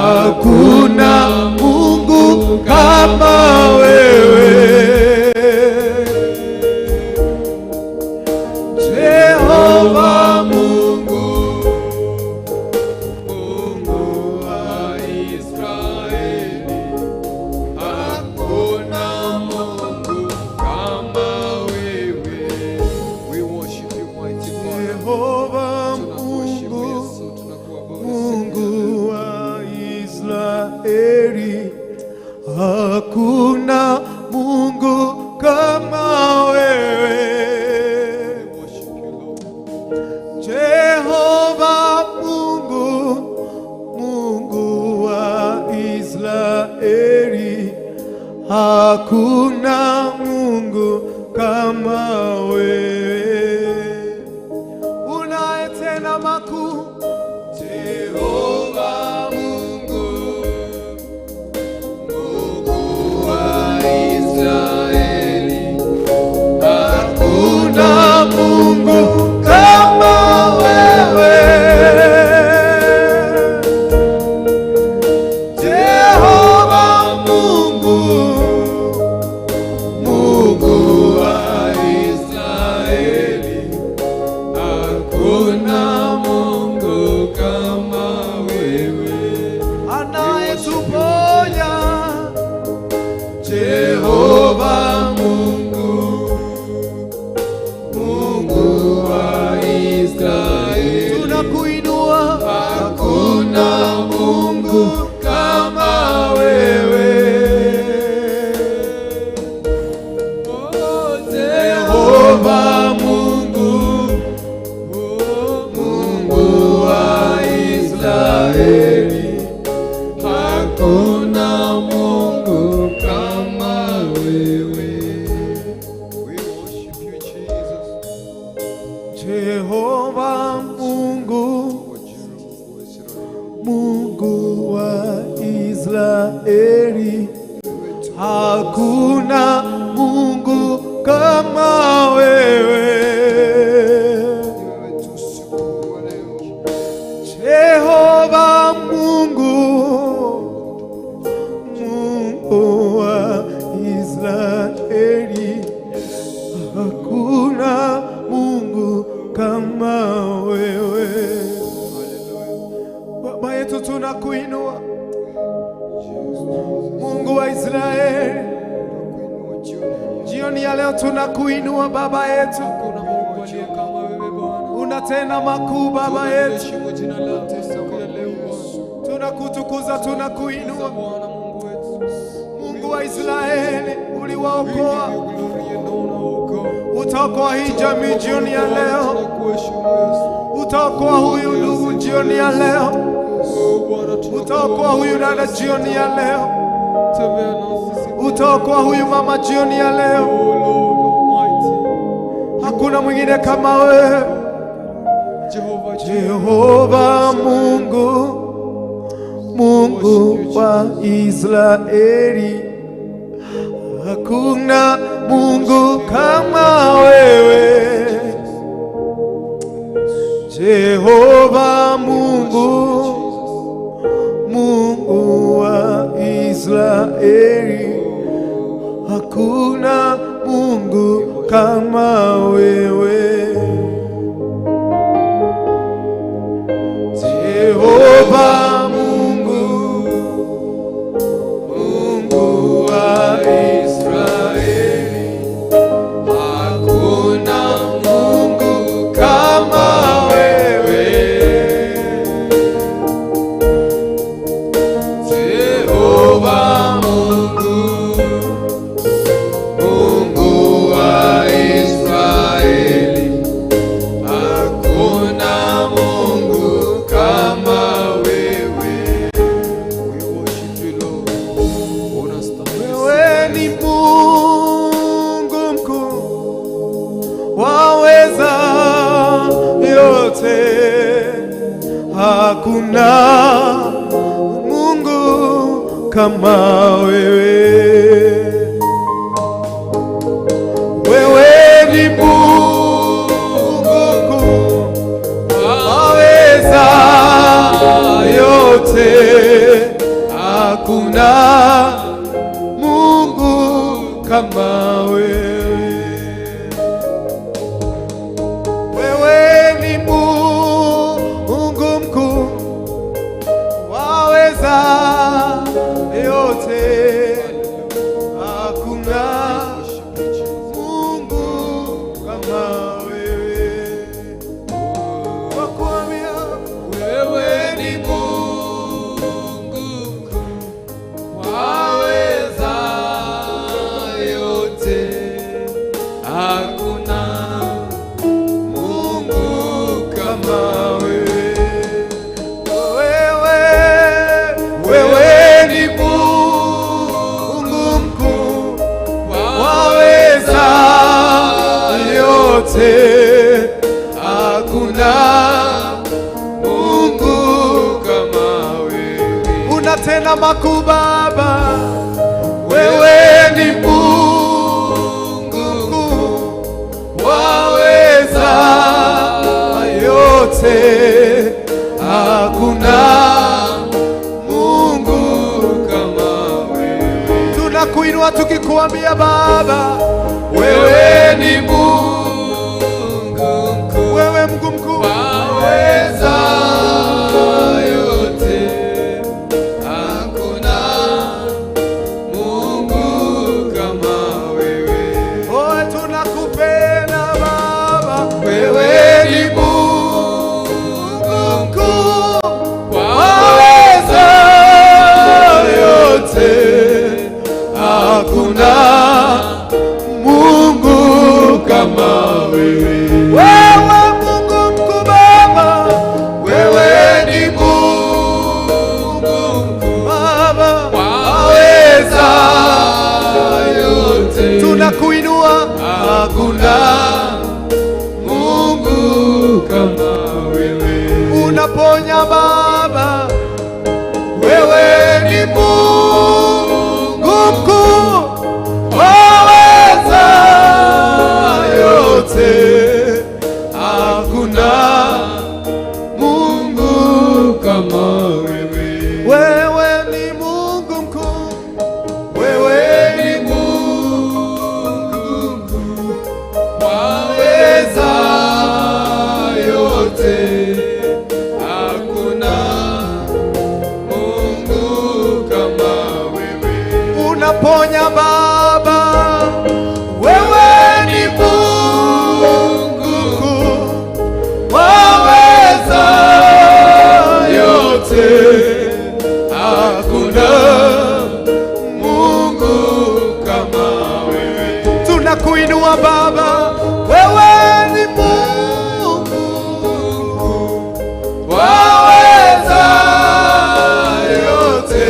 Hakuna Mungu kama wewe. Jehova Mungu, Mungu wa Israeli, hakuna Mungu kama wewe. We worship you, mighty Father. Jehova Tunakuheshimu Mungu, Yesu, tunakuabudu siku ya leo. Mungu wa Israeli, hakuna Mungu kama wewe. We worship you, Lord. Jehova Mungu, Mungu wa Israeli, hakuna Mungu kama wewe. Unayetenda makuu, Jehova Mungu, Mungu wa Israeli, hakuna Mungu kama wewe. Jehova Mungu, Mungu wa Israeli, Hakuna Mungu kama wewe. Anayetuponya, Jehova Mungu, Mungu wa Israeli, tunakuinua, hakuna Mungu kama wewe. Oh, Jehova Mungu, oh, Mungu wa Israeli, hakuna Mungu kama wewe. We worship you, Jesus. Jehova Mungu, Mungu wa Israeli. Mungu wa Israeli, hakuna Mungu kama wewe. Wewe tu usiku wa leo. Jehova Mungu, Mungu wa Israeli, hakuna Mungu kama wewe. Baba yetu, tunakuinua Mungu wa Israeli, jioni ya leo tunakuinua Baba yetu, Hakuna Mungu aliye kama wewe Bwana. Unatenda makuu Baba yetu, Tunaheshimu jina lako siku ya leo Bwana. Tunakutukuza, tunakuinua Bwana Mungu wetu. Mungu wa Israeli, uliwaokoa, We give you glory and honor, O God. Utaokoa hii jamii jioni ya leo, Tunakuheshimu Yesu. Utaokoa huyu ndugu jioni ya leo, Oh Bwana, tunakuomba. Utaokoa huyu dada jioni ya leo, Tembea nasi siku utaokoa huyu mama jioni ya leo. Oh Lord Almighty. Hakuna mwingine kama wewe, Jehovah. Jehova Mungu, Mungu wa Israeli, hakuna Mungu kama wewe. Jehova Mungu, Mungu wa Israeli, hakuna Mungu kama wewe. Jehova Mungu, Mungu wa Israeli, Hakuna Mungu kama wewe. Jehova Mungu, Mungu wa Israeli, hakuna Mungu kama wewe. We worship you, Lord. Unastahili. Wewe ni Mungu mkuu, waweza yote, hakuna Mungu kama wewe. Wewe ni Mungu mkuu, waweza yote. Hakuna Mungu kama wewe. Wewe ni Mungu mkuu, waweza yote. Hakuna Mungu kama wewe. Wakuambia Wewe ni Mungu mkuu, waweza yote. Hakuna Mungu kama wewe. Wewe, wewe ni Mungu mkuu, waweza yote. Hakuna Mungu kama wewe. Unatenda makuu Baba, Wewe ni Mungu mkuu, waweza yote. Hakuna Mungu kama wewe. Tunakuinua tukikuambia Baba, Wewe ni Mungu mkuu, wewe Mungu mkuu, waweza yote. Hakuna Mungu kama wewe. Oh, tunakupenda Baba, Wewe ni Mungu mkuu, waweza yote. Hakuna Mungu kama wewe. Wewe Mungu mkuu Baba, Wewe ni Mungu mkuu, Baba, waweza yote. Tunakuinua, Hakuna Mungu kama wewe. Unaponya Baba, Wewe ni Mungu mkuu, waweza yote. Hakuna Mungu kama wewe. Wewe ni Mungu mkuu, Wewe ni Mungu mkuu, waweza yote. Hakuna Mungu kama wewe. Unaponya Baba, Wewe ni Mungu mkuu, waweza yote. Hakuna Mungu kama wewe. Tunakuinua Baba, wewe ni Mungu Waweza yote.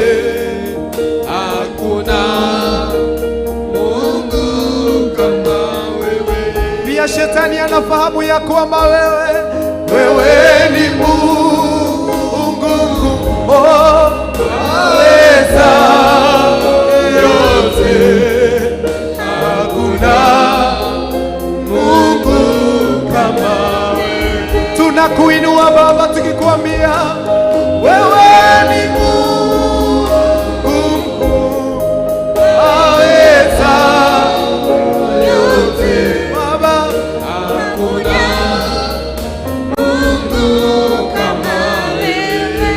Hakuna Mungu kama wewe. Pia shetani anafahamu ya kwamba wewe, Wewe ni Mungu mkuu, oh, waweza yote. Hakuna Mungu kama wewe. Tunakuinua Baba tukikwambia Wewe ni Mungu mkuu, waweza yote. Baba, Hakuna Mungu kama wewe.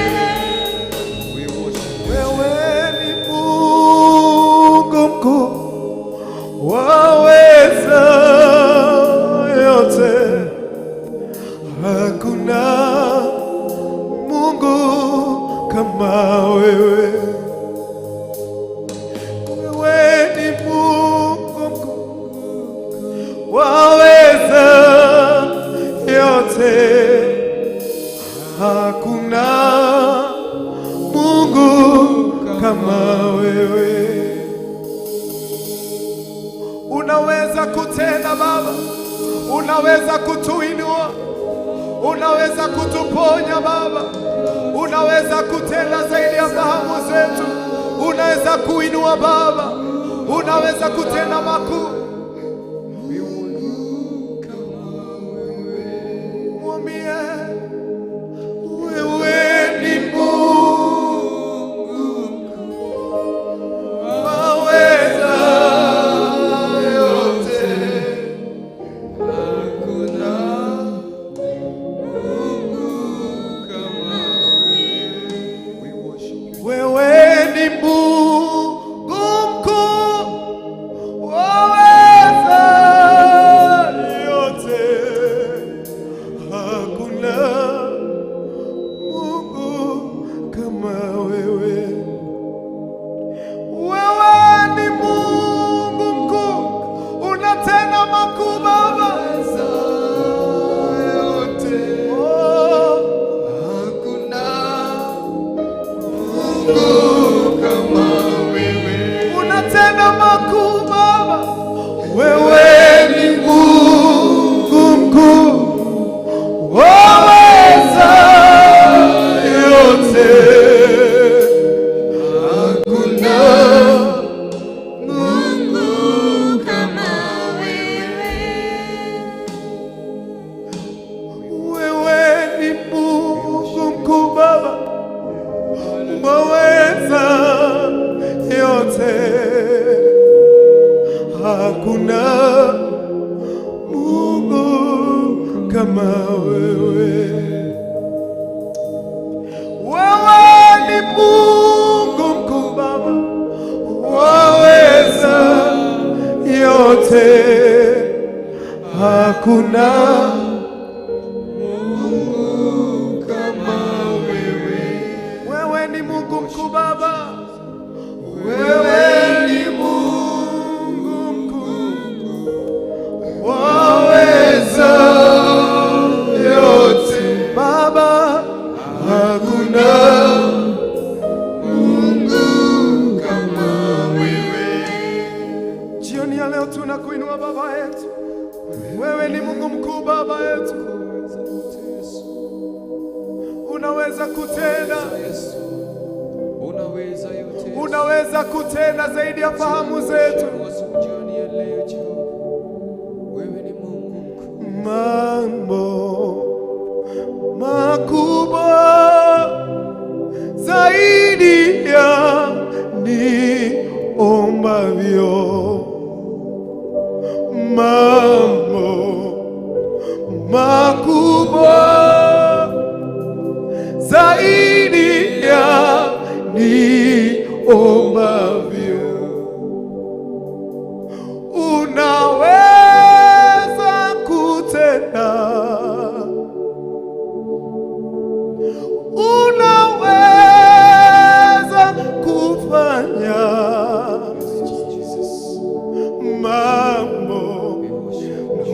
Wewe ni Mungu mkuu, waweza yote. Hakuna Mungu kama wewe. Wewe ni Mungu mkuu, waweza yote. Hakuna Mungu kama wewe. Unaweza kutenda Baba, unaweza kutuinua, unaweza kutuponya Baba, unaweza kutenda zaidi ya fahamu zetu, unaweza kuinua Baba, unaweza kutenda makuu. Mwambie Wewe ni Mungu. Wewe ni Mungu mkuu, waweza yote. Hakuna Mungu kama wewe. Wewe ni Mungu mkuu, unatenda makuu Baba. Yote. Oh, Hakuna Mungu kama wewe. Unatenda makuu Baba. Wewe ni Mungu mkuu, waweza yote. Hakuna Mungu kama wewe. Wewe ni Mungu mkuu Baba, waweza yote. Hakuna Mungu kama wewe. Wewe ni Mungu mkuu Baba, waweza yote. Hakuna Mungu kama wewe. Wewe ni Mungu mkuu Baba, Wewe ni Mungu mkuu, waweza yote. Baba, Hakuna Mungu kama wewe. Jioni ya leo tunakuinua Baba yetu. Wewe ni Mungu mkuu Baba yetu, unaweza kutenda, Unaweza yote. Unaweza kutenda zaidi ya fahamu zetu. Jioni ya leo Jehova. Wewe ni Mungu mkuu. Mambo makubwa zaidi ya niombavyo, mambo makubwa zaidi ya niombavyo, unaweza kutenda, unaweza kufanya mambo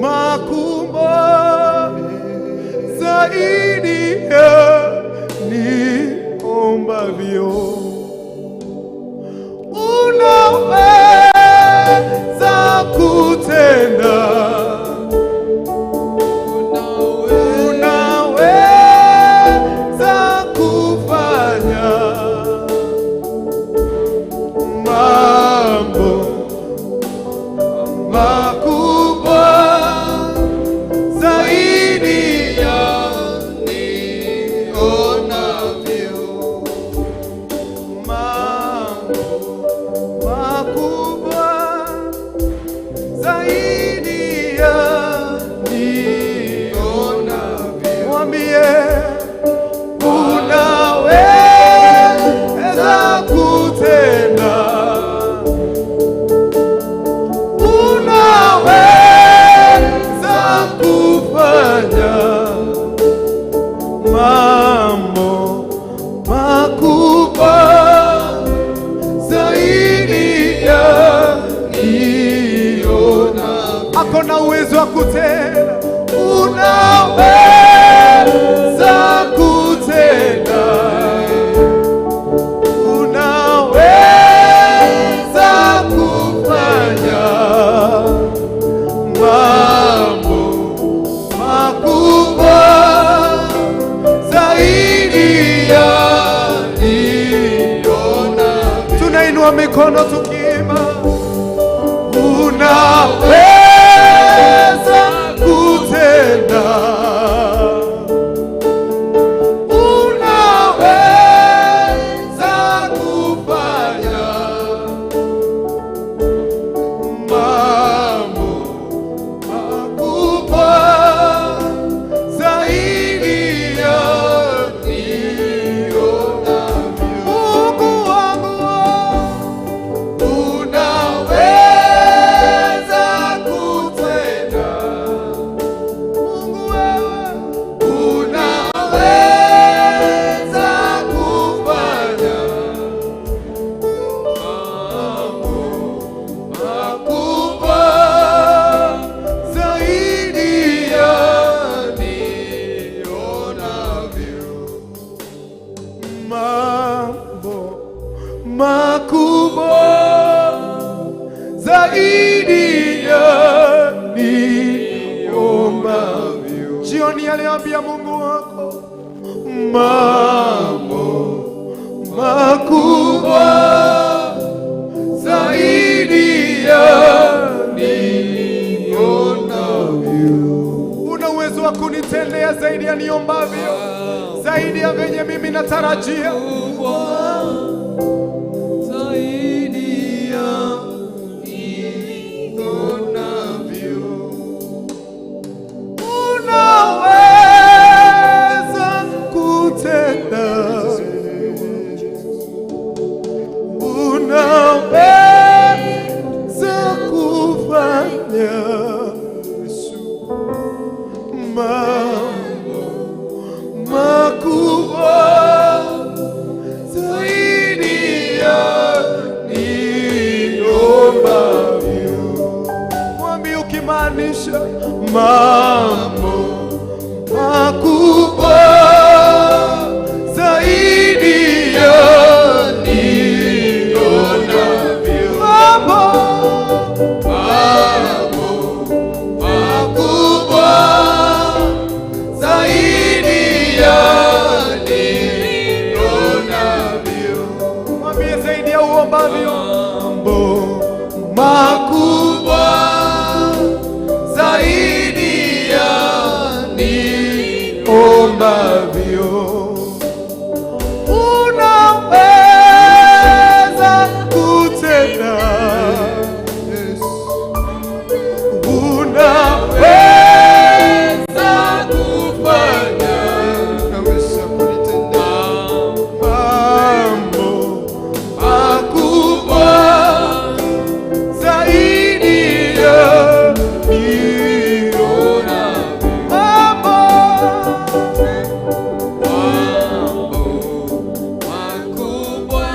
makubwa zaidi ya niombavyo. Unaweza kutenda, unaweza kufanya mambo makubwa zaidi ya Nionavyo. Mambo makubwa zaidi ya Nionavyo. Mwambie unaweza kutenda, unaweza kufanya mambo makubwa zaidi ya Nionavyo. Ako na uwezo wa kutenda, unaweza kutenda, unaweza kufanya mambo makubwa zaidi ya Nionavyo. Tunainua mikono tukiimba, unaweza kutenda, unaweza kufanya mambo makubwa zaidi ya Nionavyo. Mungu. makubwa zaidi ya niombavyo. Jioni aliambia Mungu wako mambo makubwa zaidi ya nionavyo. Una uwezo wa kunitendea zaidi ya niombavyo, zaidi ya venye mimi natarajia. Zaidi ya nionavyo. Unaweza kutenda, unaweza kufanya mambo makubwa zaidi ya niombavyo. Mwambie ukimaanisha mambo makubwa zaidi ya nionavyo. Mambo Makubwa zaidi ya nionavyo. Mwambie zaidi ya uombavyo. Mambo makubwa zaidi ya niombavyo. Unaweza kutenda, unaweza Kufanya unaweza kunitendea mambo makubwa zaidi ya nionavyo. mambo Mambo makubwa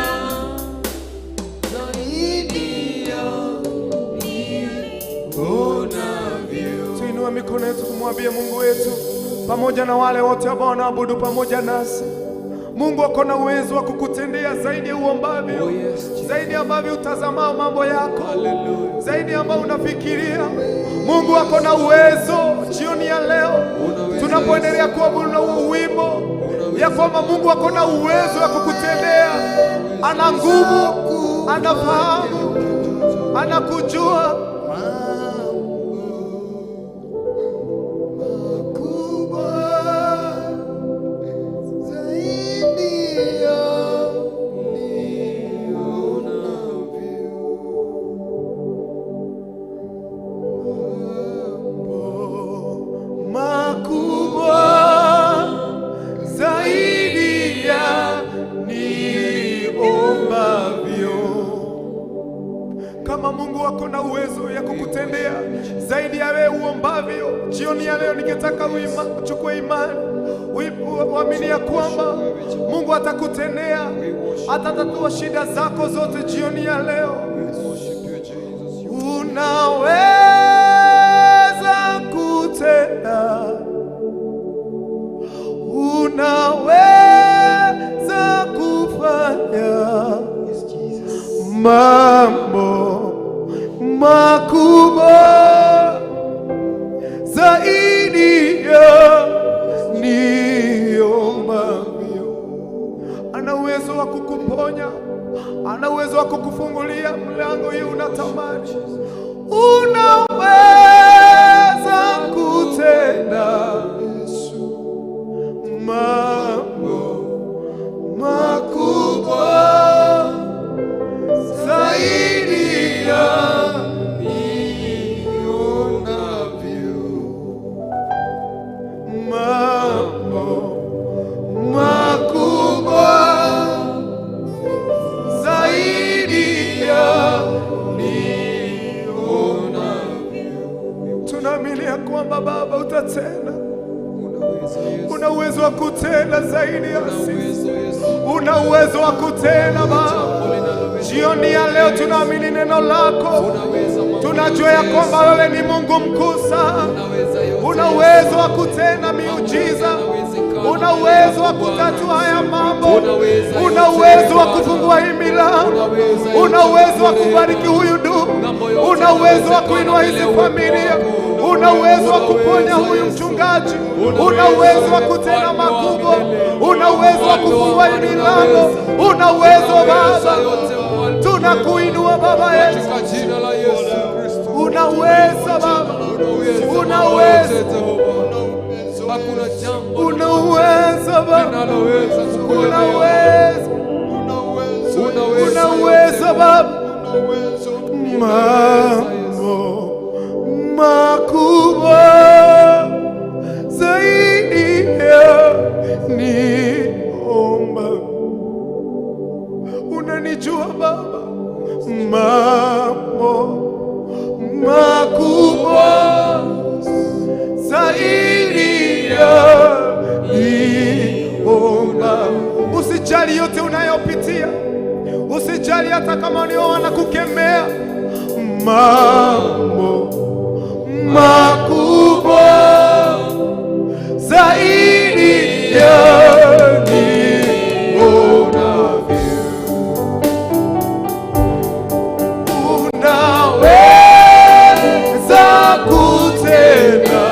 zaidi ya nionavyo. Tuinue mikono yetu kumwambia Mungu wetu pamoja na wale wote ambao wanaabudu pamoja nasi. Mungu ako na uwezo wa kukutendea zaidi ya uombavyo, Oh, yes, Jesus. zaidi ambavyo utazamao mambo yako, Hallelujah. zaidi ambayo unafikiria. Mungu ako na uwezo jioni ya leo Unaweza, tunapoendelea kuabudu na huo wimbo ya kwamba Mungu ako na uwezo wa kukutendea. Ana nguvu, anafahamu, anakujua. Makubwa zaidi ya nionavyo. Makubwa zaidi ya niombavyo. Kama Mungu ako na uwezo ya kukutendea zaidi ya wewe uombavyo, jioni ya leo ningetaka uchukue imani, uamini ya kwamba Mungu atakutendea, atatatua shida zako zote jioni ya leo. Worship you, Jesus. Unaweza kutenda, unaweza kufanya mambo makubwa zaidi ya niombavyo. Ana uwezo wa kukuponya, ana uwezo wa kukufungulia mlango hiyo unatamani. Unaweza kutenda mambo makubwa zaidi ya Nionavyo. mambo makubwa zaidi ya Nionavyo. Tunaamini ya kwamba Baba utatenda, Unaweza, Yesu. una uwezo wa kutenda zaidi ya sisi, Uwezo, Yesu. una uwezo wa kutenda Baba. Jambo linaloweza. Jioni ya leo tunaamini neno lako, Unaweza mambo tunajua ya yote, kwamba wewe ni Mungu mkuu sana, Unaweza yote. una uwezo wa kutenda miujiza, Yanawezekana. Una uwezo wa kutatua haya mambo, una uwezo wa kufungua hii milango, una uwezo wa kubariki huyu ndugu, una uwezo wa kuinua hizi familia, una uwezo wa kuponya huyu mchungaji, una uwezo wa kutenda makubwa, una uwezo wa kufungua hii milango, una uwezo Baba. Tunakuinua Baba yetu, una uwezo Baba, una uwezo, una uwezo Baba, una uwezo, una uwezo Baba. Mambo makubwa zaidi ya niomba. Unanijua Baba, mambo makubwa zaidi ya niomba. Usijali yote unayopitia, usijali hata kama ni wanakukemea. Mambo makubwa zaidi ya nionavyo. Unaweza kutenda,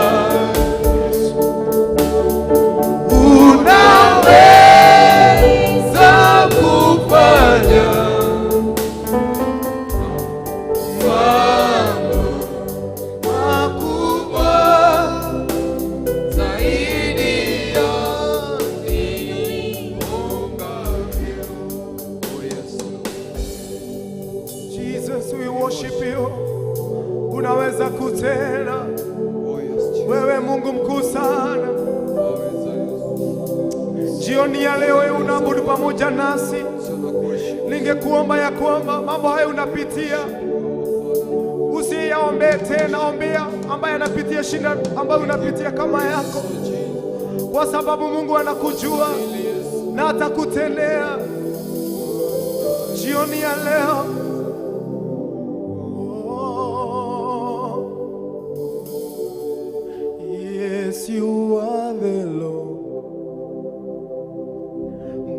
unaweza kufanya mambo makubwa zaidi ya niombavyo. Jesus, we worship you. Unaweza kutenda, wewe Mungu mkuu sana. Jioni ya leo wewe unaabudu pamoja nasi. Ningekuomba ya kwamba mambo hayo unapitia usiyaombee tena, ombea ambaye anapitia shida ambayo unapitia kama yako, kwa sababu Mungu anakujua na atakutendea. Jioni ya leo, oh, yes, you are the Lord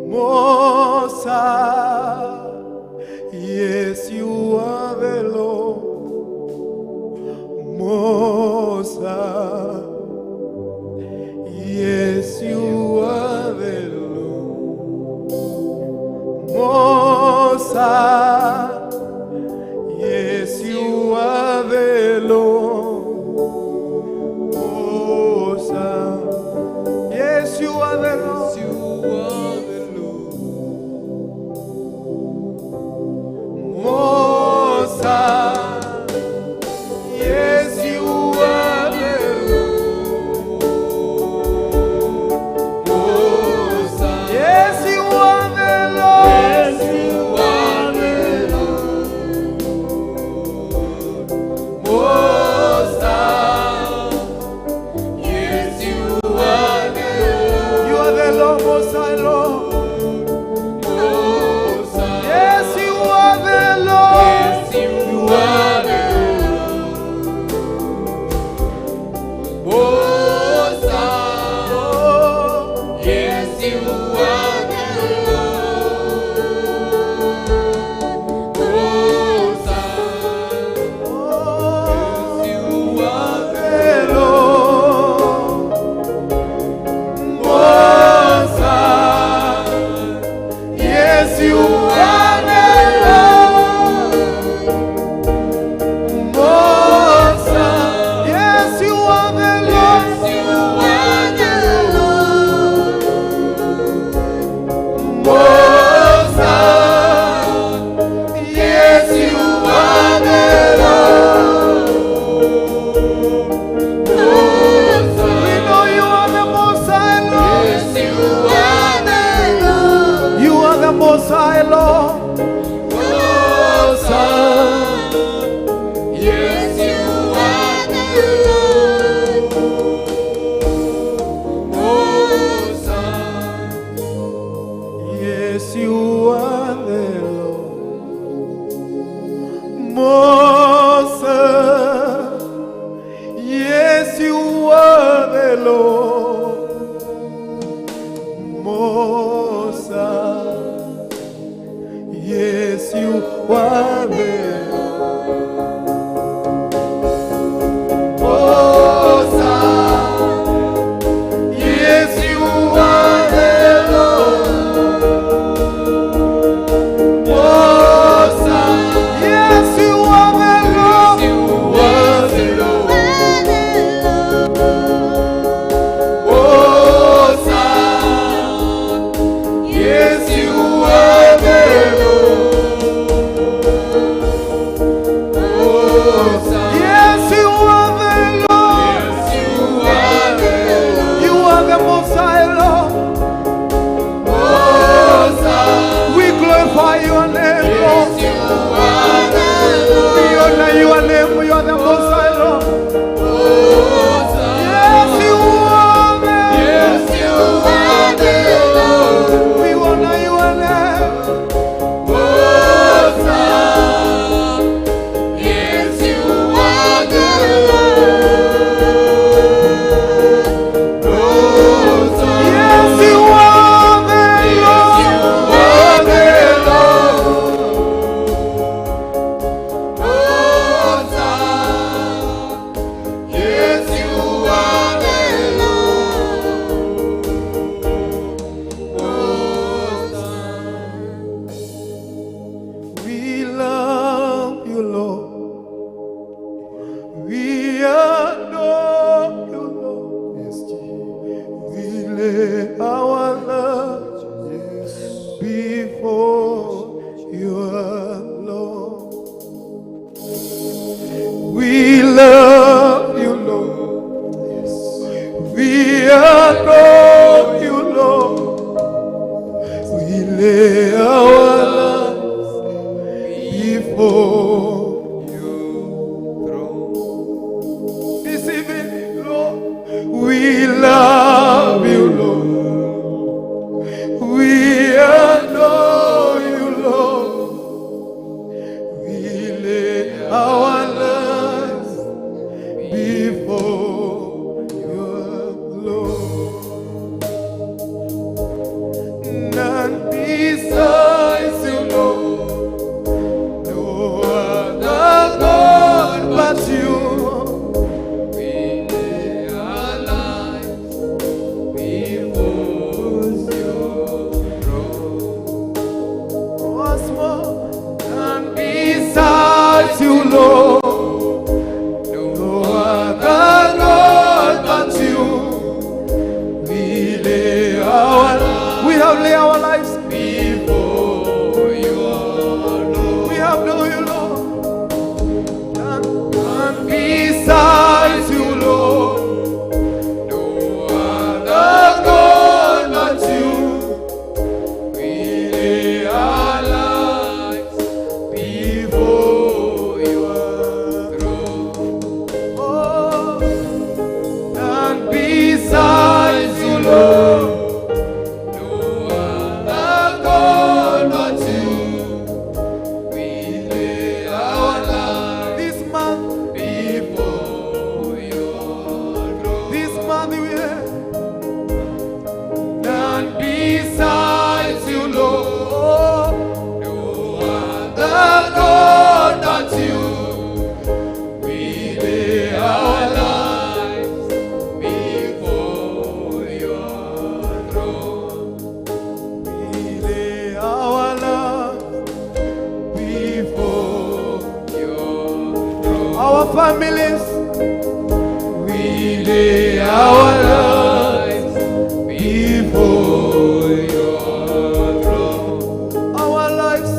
Most High. Yes, you are the Lord Most High. Yes, you are the Lord Most High. Yes, you are the Lord Most High. Yes, you are the Lord. You are the Lord. Most High. Yes, you are the Lord. Most High. Yes, you are the Lord. Yes, you are the Lord. Most High. Yes, you are the Lord. You are the Lord, Most High Lord. Most High. Yes, you are the Lord. Yes, you Yes, you are the Most High. Yes, you are the Lord. Most High. Yes, you are the Lord. You are the Lord. Most High. Yes, you are the Lord. Most High. Yes, you are the Lord. Yes, you are the Lord. You are the Most High, Lord. Most High. We glorify your name, Lord. You are the Lord. We honor your name. You are the Most High, Lord. Yes, you are the Yes, you are the Lord. We honor your name. Most High. Yes, you are the Lord. Yes, you are the Lord. Are the Lord. Most High. Yes, you are the Lord. Most High. We love you, Lord. We adore you, Lord. Yes, Jesus. We lay our love Yes. before your Lord. We love you, Lord. Yes. We adore you, Lord. We lay our lives before you. This evening, Lord, we love you, Lord. We adore you, Lord. We lay our lives before your Lord. None besides you, Lord. No other God but you. We lay our lives before your throne. Once more, none besides you, Lord. No other God but you. We have lay our lives Before your Lord. We have no you, Lord. None besides you, Lord. No Other God but you. We lay our lives before your throne. Oh, none besides you, Lord. No other God but you. We lay our lives This month, before your throne. this month we have none besides you, Lord. No other God but you. We lay our lives before your throne. We lay our lives before Your throne. our families. We lay our lives before your throne. Our lives,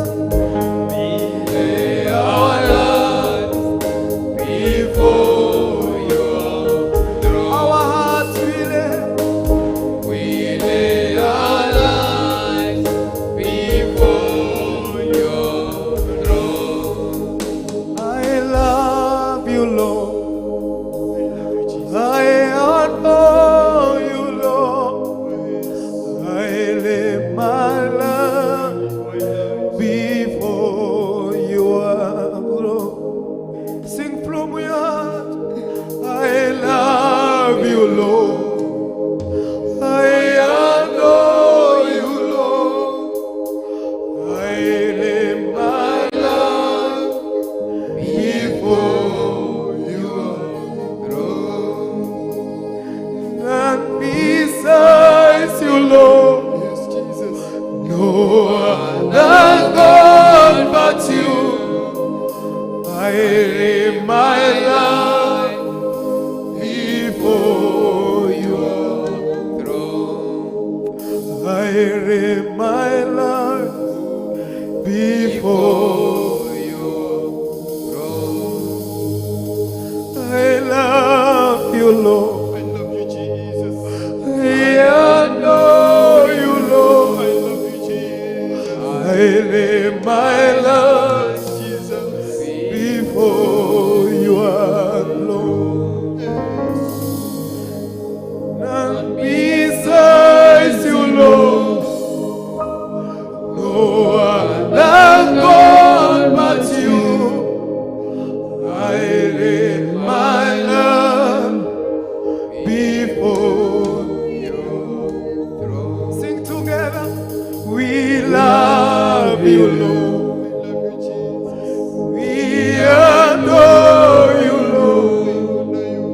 We lay our lives before your throne. our hearts, we lay. We lay our lives before your throne. I love you, Lord. I love you, Jesus. I Before your throne. I love you, Lord. I love you, Jesus. I adore you, Lord. I love you, Jesus. I lay my life Jesus. before your throne. None besides you, Lord. No other God but you. I lay my love before your throne. Sing together. We love you, Lord. I love you, Jesus. We adore you, Lord. We honor you.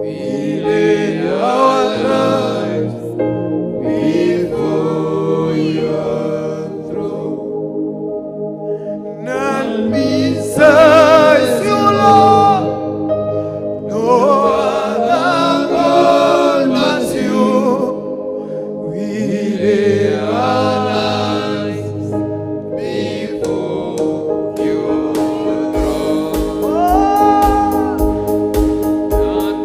We lay our lives before your throne. None besides you, Lord. No other God but you. We lay our lives Before your throne. Oh.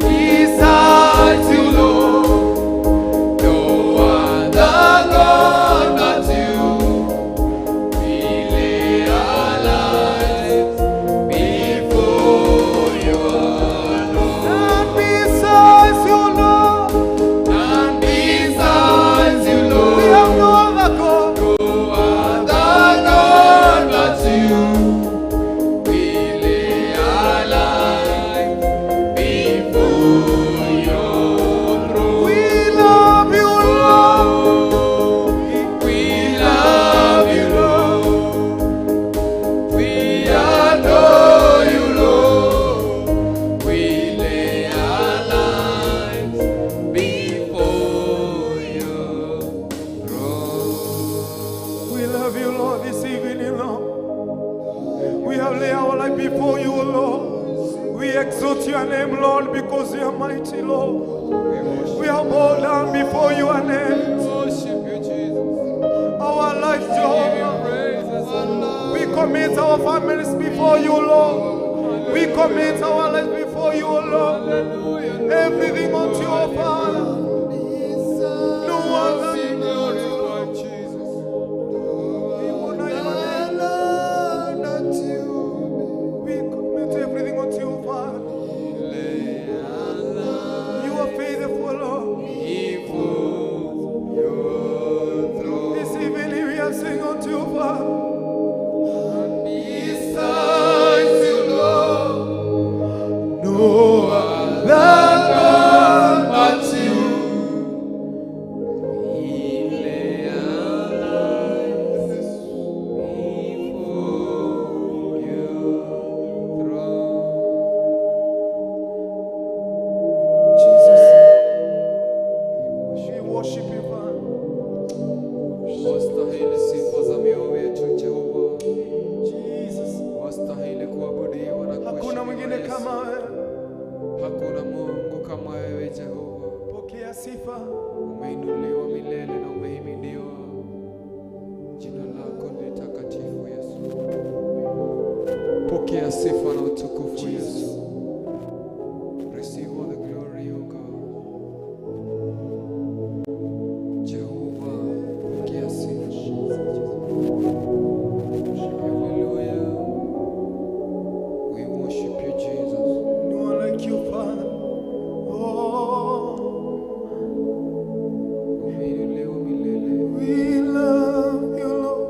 Besides you, Lord, no other God but you. We lay our lives before your throne. None besides you, Lord. None besides you, We Lord, have no other God. no other God but you. We lay our lives before your throne. We love you, Lord. We love you, Lord. We adore you, Lord. We lay our lives before your throne. We love you, Lord, this evening, Lord. We have laid our life before you, Lord. We exalt your name, Lord, because you are mighty, Lord. We are bowed down before your name. Worship you, Jesus. Our life, Give you Jehovah. praises and love. We commit our families before you, Lord. We commit our lives before you, Lord. Hallelujah. Everything unto your Father. No other. Be glorified, Jesus. We honor your name. We commit everything unto you, Father. Lay our lives You are faithful, Lord. before your throne. This evening we are saying unto you, Father. Besides you, Lord, No other God but you. We lay our lives before your throne. Jesus. We worship you, Father. Wastahili sifa za mioyo yetu Jehova, Jesus. wastahili kuabudiwa na Hakuna kuheshimiwa mwingine Yesu. kama wewe. Hakuna Mungu kama wewe Jehova. Pokea sifa. Umeinuliwa milele na umehimidiwa. Jina lako ni takatifu Yesu. Pokea sifa na utukufu Yesu. Receive all the glory, O God. Jehova, pokea sifa. Hallelujah. We worship you, Jesus. No one like you, Father. Oh, Umeinuliwa milele. we love you, Lord.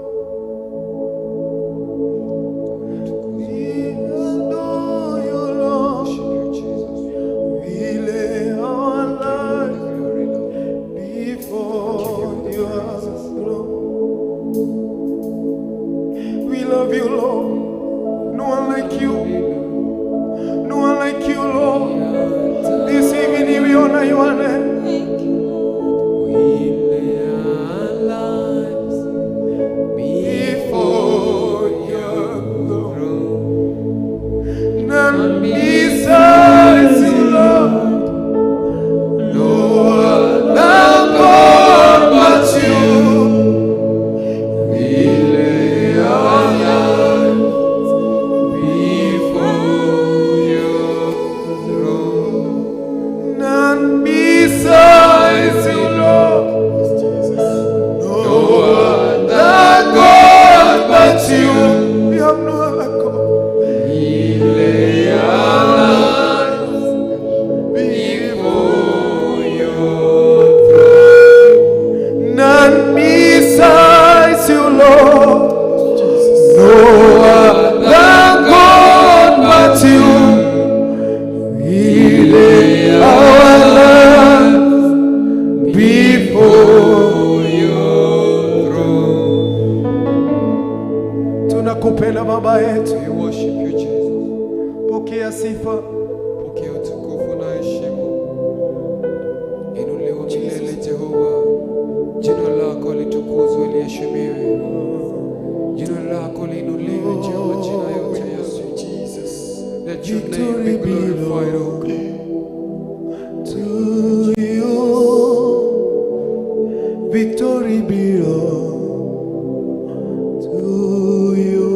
Umetukuzwa. We adore you, Lord. Worship you, Jesus. We lay our Give you lives the glory, Lord. before your throne. We love you, Lord. No one like you. No one like you, Lord. This evening we honor your name. Thank you, Lord. We lay our lives before your throne. None besides you, Lord. No other God but you. We lay our lives other God but you. We lay our lives before your throne. Tunakupenda Baba yetu, We worship you, Jesus. Pokea sifa. Pokea utukufu na heshima. Inuliwa milele Jehova. Jina lako litukuzwe, liheshimiwe. Jina lako liinuliwe juu ya majina yote, Yesu. Jesus. Let your name be glorified, O God. To you. Victory belongs to you.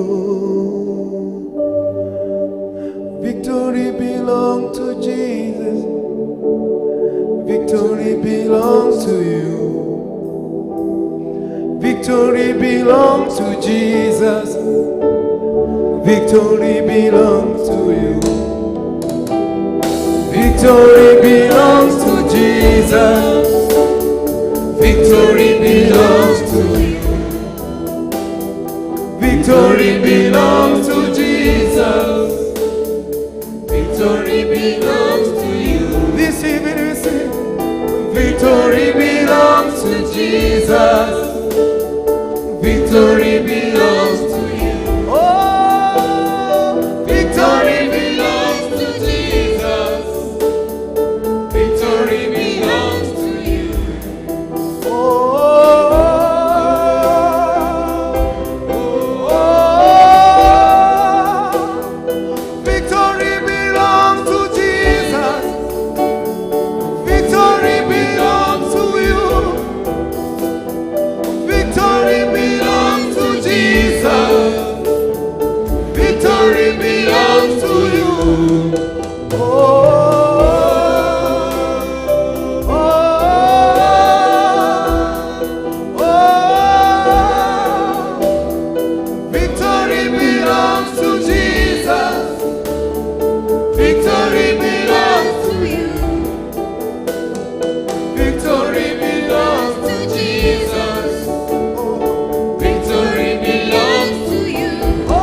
Victory belongs to Jesus. Victory belongs to you. Victory belongs to Jesus. Victory belongs to you. Victory belongs to Jesus. Victory belongs to you. Victory belongs to Jesus. Victory belongs to you. This evening we sing. Victory belongs to Jesus. Victory belongs to you. Oh, Victory belongs to Jesus. Victory belongs to you. Oh, victory belongs to Jesus. Victory belongs to you. Victory belongs to Jesus. Victory belongs to you. Oh. Victory belongs to Jesus. Victory belongs To you. Victory belongs To Jesus. Victory belongs To you. Oh,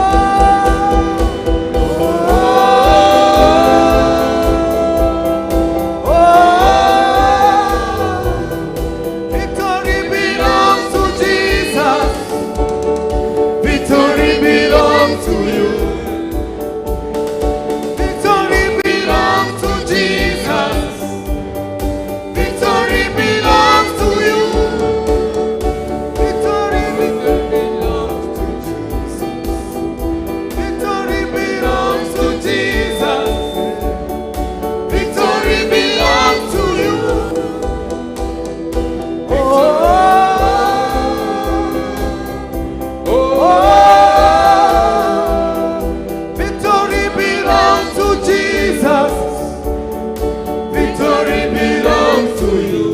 oh. Victory belongs to Jesus. Victory belongs to you. Victory Belongs to Jesus. Victory belongs to you. Victory Belongs to Jesus. Victory Belongs to Jesus. Victory belongs to you. Oh, Oh, victory belongs to Jesus. Victory belongs to you.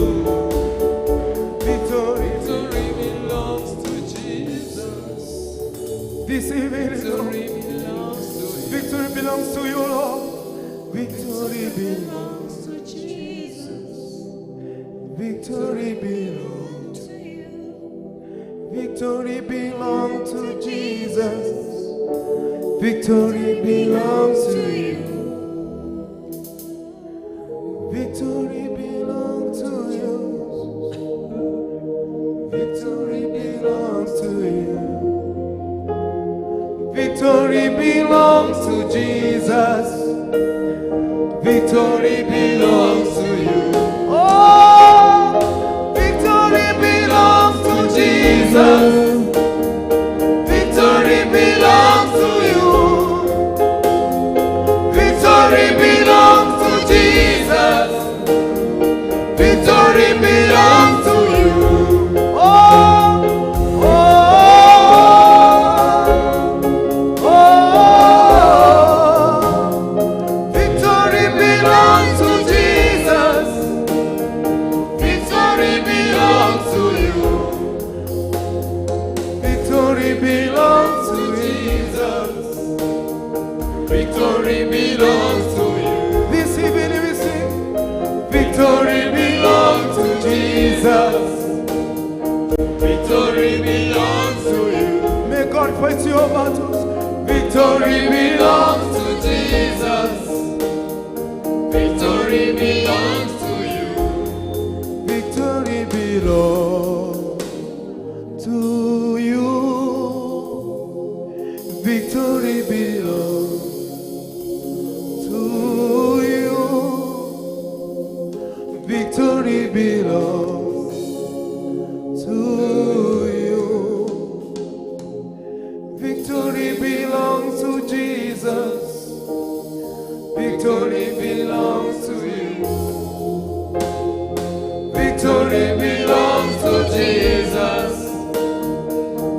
Victory. Victory belongs to Jesus. This evening, Victory belongs to you. victory belongs to you, Lord. Victory belongs. To Jesus. Victory belongs. To you. Victory belongs to Jesus. Victory belongs to you. Victory belongs to you. Victory belongs to you. Victory belongs to Jesus. Victory belongs to you. Oh, victory belongs to Jesus. Victory belongs to you. Victory belongs to Jesus. Victory belongs to you. Oh. Victory belongs to Jesus. Victory belongs to you. fight your battles. Victory belongs to Jesus. Victory belongs to you. Victory belongs to you. Victory belongs to you. Victory belongs to you. Victory belongs to Jesus. Victory belongs to you. Victory belongs to Jesus.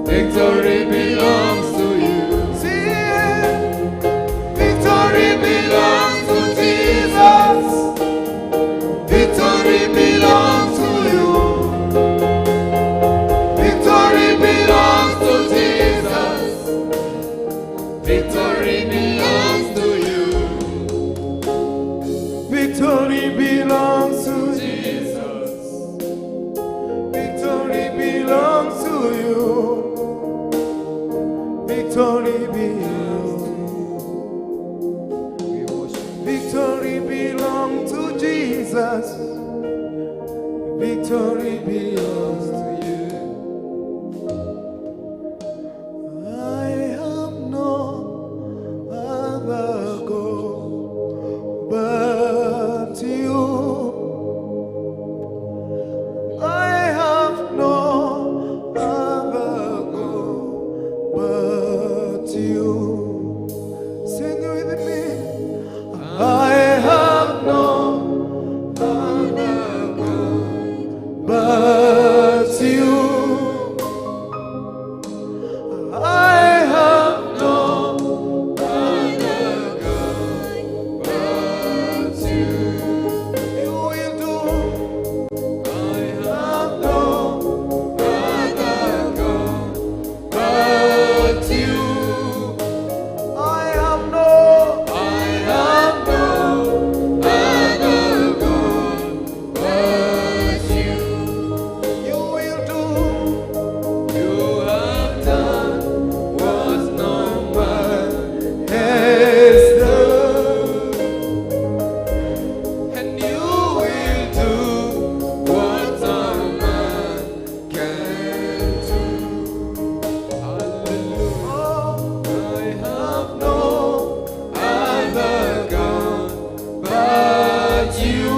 Victory belongs to you. See it. Victory belongs to Jesus. Victory belongs to you. Victory belongs to Jesus. Victory belongs to you. Victory belongs to Jesus. Victory belongs to you. Victory belongs. We worship. Victory belongs to Jesus. Victory belongs to you. I have no other God but you. I have no other God but you. Sing with me. I have no other God but you. I have no other God But you. You will do. I have Have no other God but you. I have no I have no other God but you. You will do. You have done what no man Has done. and you will do what no man can do. Hallelujah. Oh, I have no other God but you.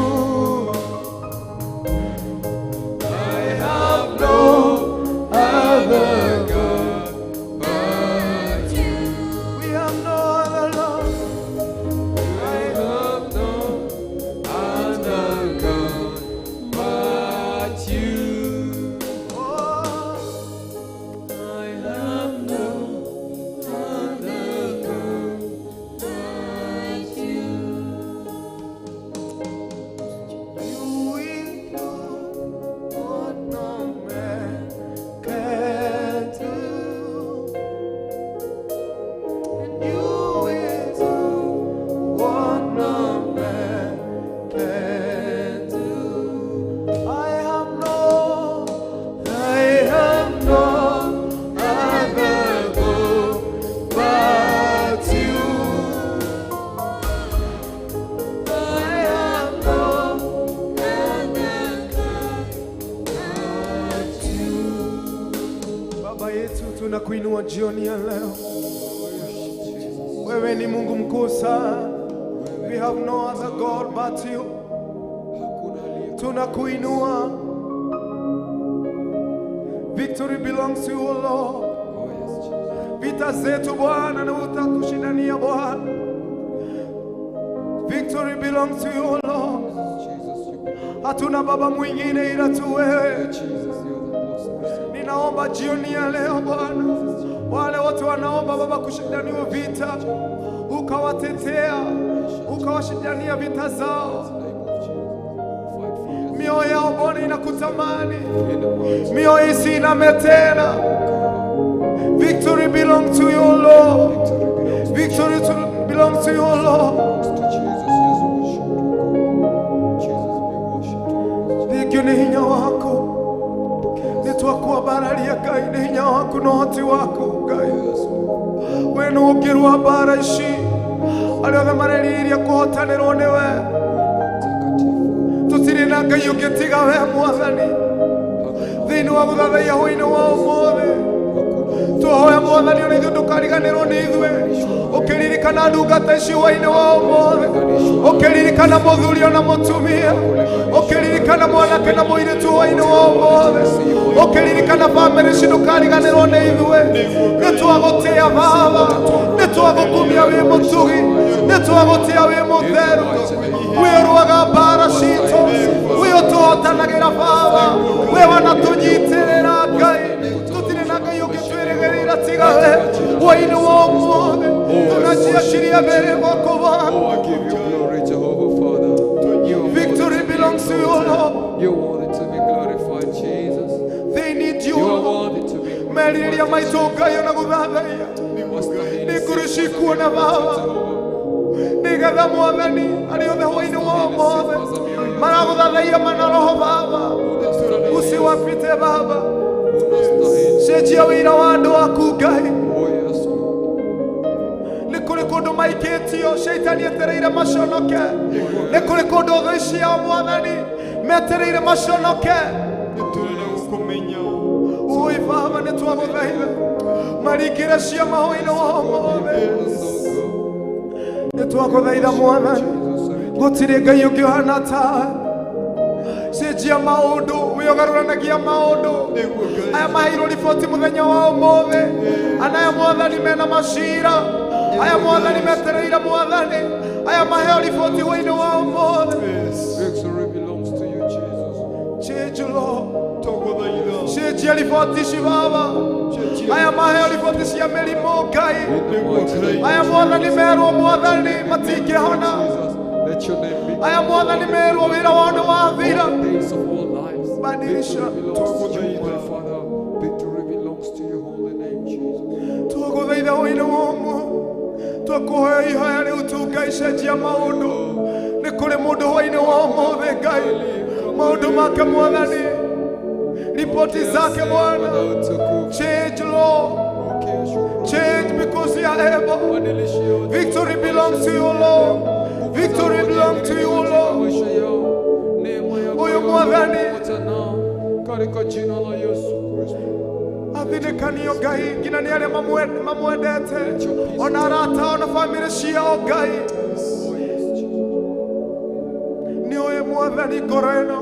I have no other God but you. we have no other Lord. I have no other God but you. Oh, I have no other God but you. you will do what no man can do. And you will do what no man can do. I have no, I have no other God but you. I have no Other God but you. Baba yetu, tunakuinua jioni ya leo. Wewe ni Mungu mkuu sana. We have no other God but you. Hakuna aliye Tunakuinua. Victory belongs to you, O Lord. Oh yes, Jesus. Vita zetu Bwana na utakushindania Bwana. Victory belongs to you, O Lord. Jesus, you belong. Hatuna baba mwingine ila tu wewe. Jesus, you're the most merciful. Ninaomba jioni ya leo Bwana, wale wote wanaomba Baba kushindaniwa vita, ukawatetea, ukawashindania vita zao. In the name of Jesus. Fight for your Mioyo yao Bwana inakutamani, in the mighty mioyo isiname tena. Victory belongs to you, Lord. victory belongs Victory belongs to you, Lord. to Jesus. Yes, worship to God. Jesus be worshipped. Thengio nĩ hinya waku, nĩ twakwambararia Ngai nĩ hinya waku na ũhoti waku Ngai. Yes, We nũ ũngĩrũa mbara ici? Arĩa othe marerirĩria kũhotanĩrwo nĩwe. Mtakatifu. Tũtirĩ na Ngai ũngĩ tiga we Mwathani. Thĩinĩ wa gũthathaiya hwainĩ wa ũmũthĩ, twahoya Mwathani ona ithuĩ ndũkariganĩrwo nĩ ithuĩ. Ũkĩririkana ndungata ici hwainĩ wa ũmũthĩ, ũkĩririkana mũthuri ona mũtumia, ũkĩririkana mwanake na mũirĩtu hwainĩ wa ũmũthĩ, ũkĩririkana bamĩrĩ ici, ndũkariganĩrwo nĩ ithuĩ. Nĩ twagũtĩa Baba, nĩ twagũkumia wĩ mũtugi, nĩ twagũtĩa wĩ mũtheru, wĩ ũrũaga mbara citũ, wĩ ũtũhotanagĩra Baba, wĩ wanatũnyitĩrĩra Ngai. Tũtirĩ na Ngai ũngĩ twĩrĩgĩrĩra tiga we. Hwainĩ wa ũmũthĩ tunajiachilia mbele mwako Bwana. Oh, I give you glory, Jehovah Father. You are Victory worthy to be belongs to you, exalted. Lord. You're worthy to be glorified, Jesus. They need you, You are Lord. worthy to be Merirĩria maitũ Ngai ona gũthathaiya Wastahili nĩ sifa ngũrĩcikuona za Baba, Jehovah. nĩgetha Mwathani arĩa othe hwainĩ wa ũmũthĩ maragũthathaiya mana roho Baba, usiwapite Baba. Unastahili. Cenjia wĩra wa andũ aku Ngai. Oh, yes, Lord. Nĩ kũrĩ kũndũ maikĩtio caitani etereire maconoke. Nĩ kũrĩ kũndũ thũ ciao Mwathani metereire maconoke. Ui Baba, nĩ twagũthaitha maringĩre ciama hwainĩ wa ũmũthĩ. Nĩ twagũthaitha Mwathani, gũtirĩ Ngai ũngĩ ũhana tawe. Cenjia maũndũ, wĩũgarũranagia maũndũ. Aya maheirwo riboti mũthenya wa ũmũthĩ, anaya Mwathani mena macira, aya Mwathani metereire Mwathani, aya maheo riboti hwainĩ wa ũmũthĩ. Victory belongs to you, Jesus. Change, Lord. Cenjia riboti ici Baba. Aya maheo riboti cia mĩrimũ Ngai. In the mighty name Aya of Mwathani merwo Mwathani matingĩhona. Jesus, let your name be Aya Mwathani merwo wĩra wao nĩ wathira. all the days of our lives. Badilisha. Victory belongs to you, my Father. Victory belongs to your holy name, Jesus. Twagũthaitha hwainĩ wa ũmũthĩ, twakũhoya ihoya rĩu tu Ngai, cenjia maũndũ. Nĩ kũrĩ mũndũ hwainĩ wa ũmũthĩ Ngai, maũndũ make Mwathani, ripoti zake Bwana, change, Lord. Change because you are able. Victory belongs to you, Lord. Victory belongs to you, Lord. Huyu Mwathani Katika jina la Yesu Kristo. Athinĩkanio Ngai nginya nĩ arĩa mamwendete ona arata ona bamĩrĩ ciao Ngai. Oh, yes, Jesus. Nĩ ũĩ Mwathani ngoro ĩno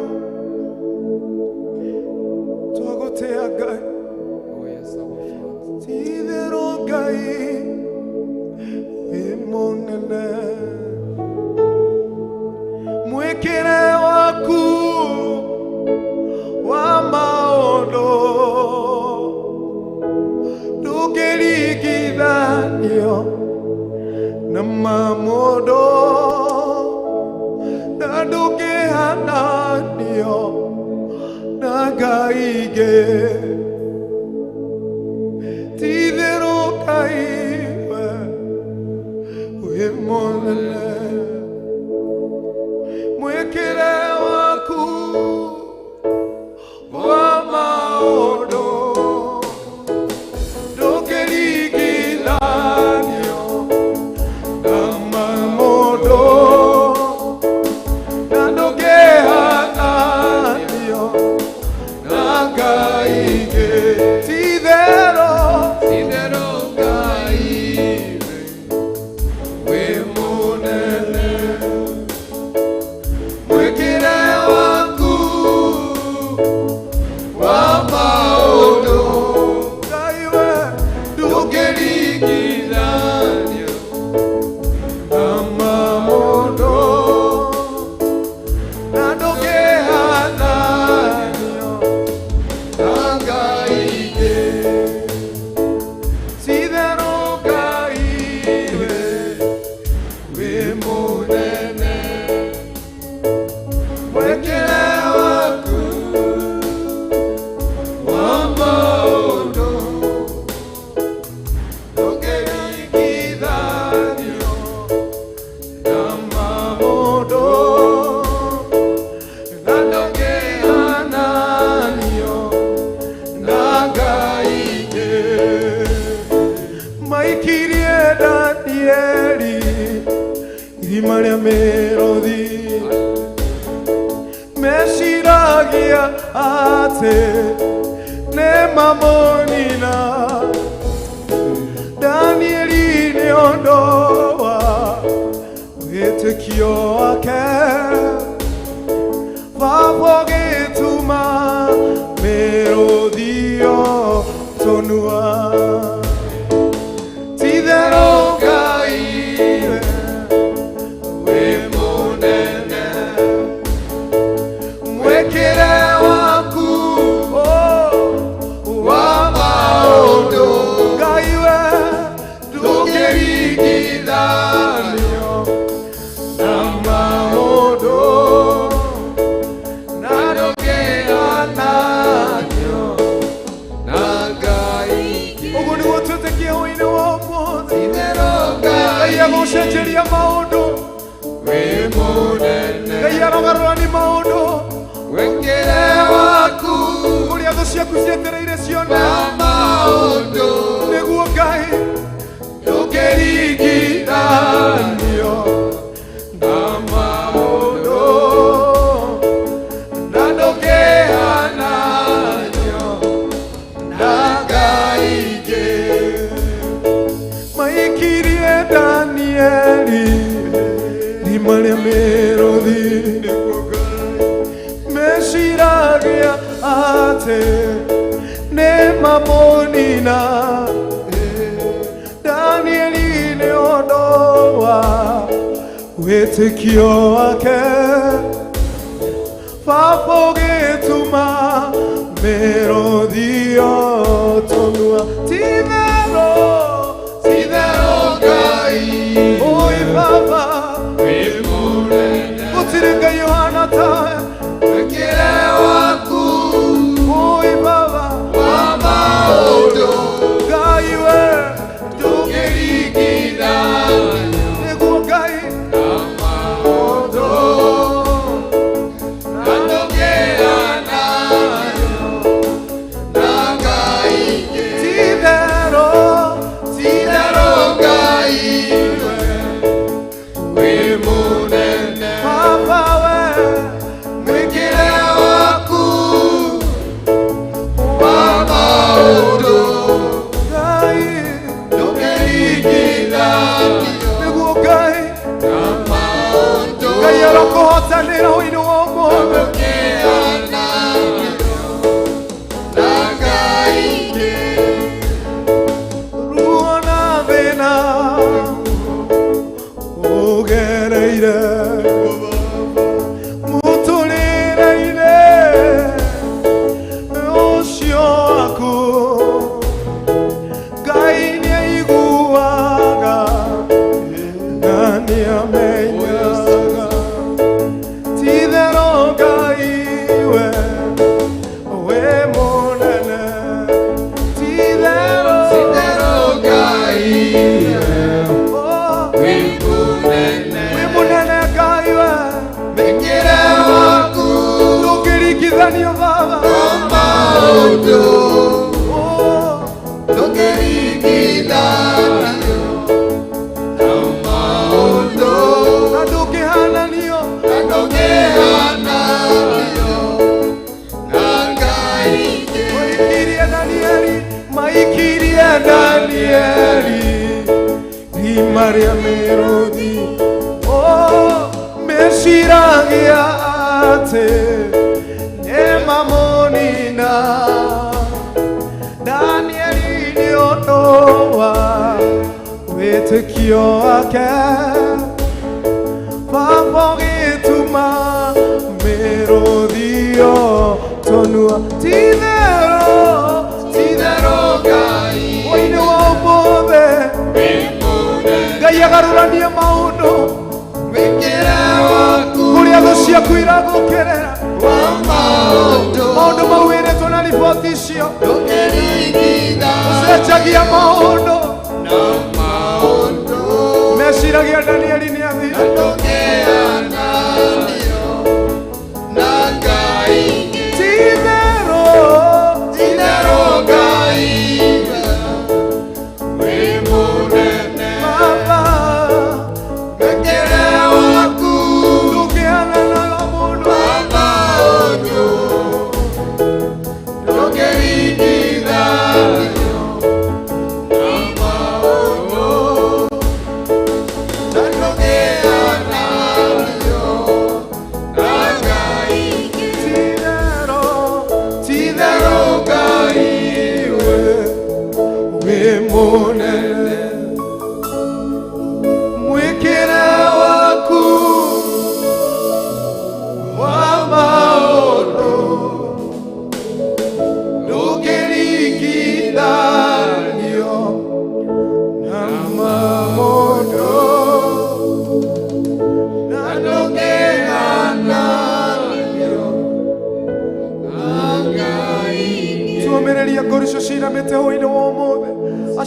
twagũtĩa Ngai. Oh, yes, our Father. Ti-itherũ Ngai wĩ mũnene, mwĩkĩre waku wa maũndũ ndũngĩringithanio na ma mũndũ na ndũngĩhananio na Ngai ingĩ. Ti-itherũ Ngai we wĩ mũnene, mwĩkĩre waku wa maũndũ ndũngĩringithanio na ma mũndũ na ndũngĩhananio na Ngai ingĩ. Ti-itherũ Ti-itherũ Ngai wĩ mũnene. Maikirie Danieli irima rĩa mĩrũthi, meciragia atĩ nĩ mamonina. Danieli nĩ ũndũ wa wĩtĩkio wake, baba gĩtuma mĩrũthi yo tũnua. Ti-itherũ Ngai we wĩ mũnene, mwĩkĩre waku, oh, wa maũndũ, Ngai we ndũngĩringithanio na maũndũ, na ndũngĩhananio Na Ngai. Ũguo nĩguo twĩtĩkie hwaĩ-inĩ wa ũmũthĩ. Ti-itherũ Ngai Ngai agũcenjeria maũndũ. wĩ mũnene, Ngai arogarũrani maũndũ. Mwĩkĩre waku kũrĩa thũ ciaku cietereire ciona wa maũndũ nĩguo Ngai ndũngĩringithanio na maũndũ, na ndũngĩhananio na Ngai ingĩ. Maikirie Danieli rima rĩa mĩrũthi, meciragia atĩ nĩ mamonina. Danieli nĩ ũndũ wa wĩtĩkio wake, baba ũgĩtuma mĩrũthi yo tũnua. Ti-itherũ, Ti-itherũ Ngai oi baba wĩ mũnene, gũtirĩ Ngai ũhana tawe. Mwĩkĩre waku Oi baba wa maũndũ Ngai we ndũngĩringithanio nĩguo Ngai na maũndũ, na ndũngĩhananio na Ngai ingĩ. Ti-itherũ, Ti-itherũ Ngai wĩ mũnene, baba we mwĩkĩre waku wa maũndũ Ngai ndũngĩringithanio nĩguo Ngai na maũndũ, Ngai arokũhotanĩra hwaĩ-inĩ wa ũmũthĩ. ndũngĩhananio na Ngai ingĩ. Ruo na thĩna ũgereire mũtũrĩre-inĩ ũcio waku, Ngai nĩaiguaga na nĩamenyaga. Ti-itherũ Ngai we wĩ mũnene. Ti-itherũ, Ti-itherũ Ngai oh, wĩ mũnene, wĩ mũnene Ngai we mwĩkĩre waku ndũngĩringithanio baba. wa maũndũ Oh, ndũngĩringithanio na maũndũ, na ndũngĩhananio na ndũngĩhananio na Ngai ingĩ. Maikirie Danieli, maikirie Danieli rima rĩa mĩrũthi. Oh, meciragia atĩ nĩ mamonina. Danieli nĩ ũndũ wa wĩtĩkio wake, baba ũgĩtuma mĩrũthi yo tũnua. Ti-itherũ, Ti-itherũ Ngai hwaĩ-inĩ wa ũmũthĩ wĩ mũnene, Ngai agarũranie maũndũ mwĩkĩre waku kũrĩa thũ ciaku iragũkĩrĩra wa maũndũ maũndũ mau wĩrĩtwo na riboti icio ndũngĩringithanio ũcenjagia maũndũ. Na maũndũ, Meciragia Danieli nĩ athire. ndũngĩhananio na Ngai ingĩ. Ti-itherũ, Ti-itherũ Ngai wĩ mũnene,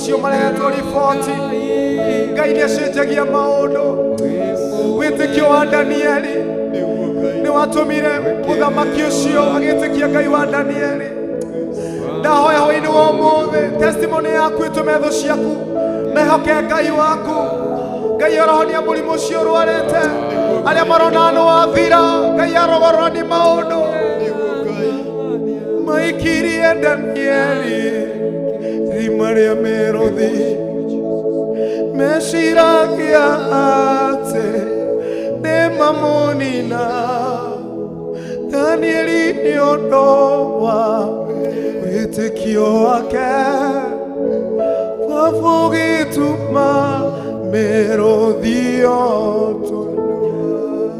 macio marehetwo riboti. Ngai nĩacenjagia maũndũ. Wĩtĩkio wa Danieli nĩwatũmire mũthamaki ũcio agĩtĩkia Ngai wa Danieli. Ndahoya hwaĩ-inĩ wa ũmũthĩ testimony yaku ĩtũme thũ ciaku mehoke Ngai waku. Ngai arohonia mũrimũ ũcio ũrwarĩte. Arĩa marona nĩ wathira, Ngai arogorani maũndũ. Maikirie Danieli rima rĩa mĩrũthi, meciragia atĩ nĩ mamũnina. Danieli nĩ ũndũ wa wĩtĩkio wake wabũgĩtuma mĩrũthi yotũ.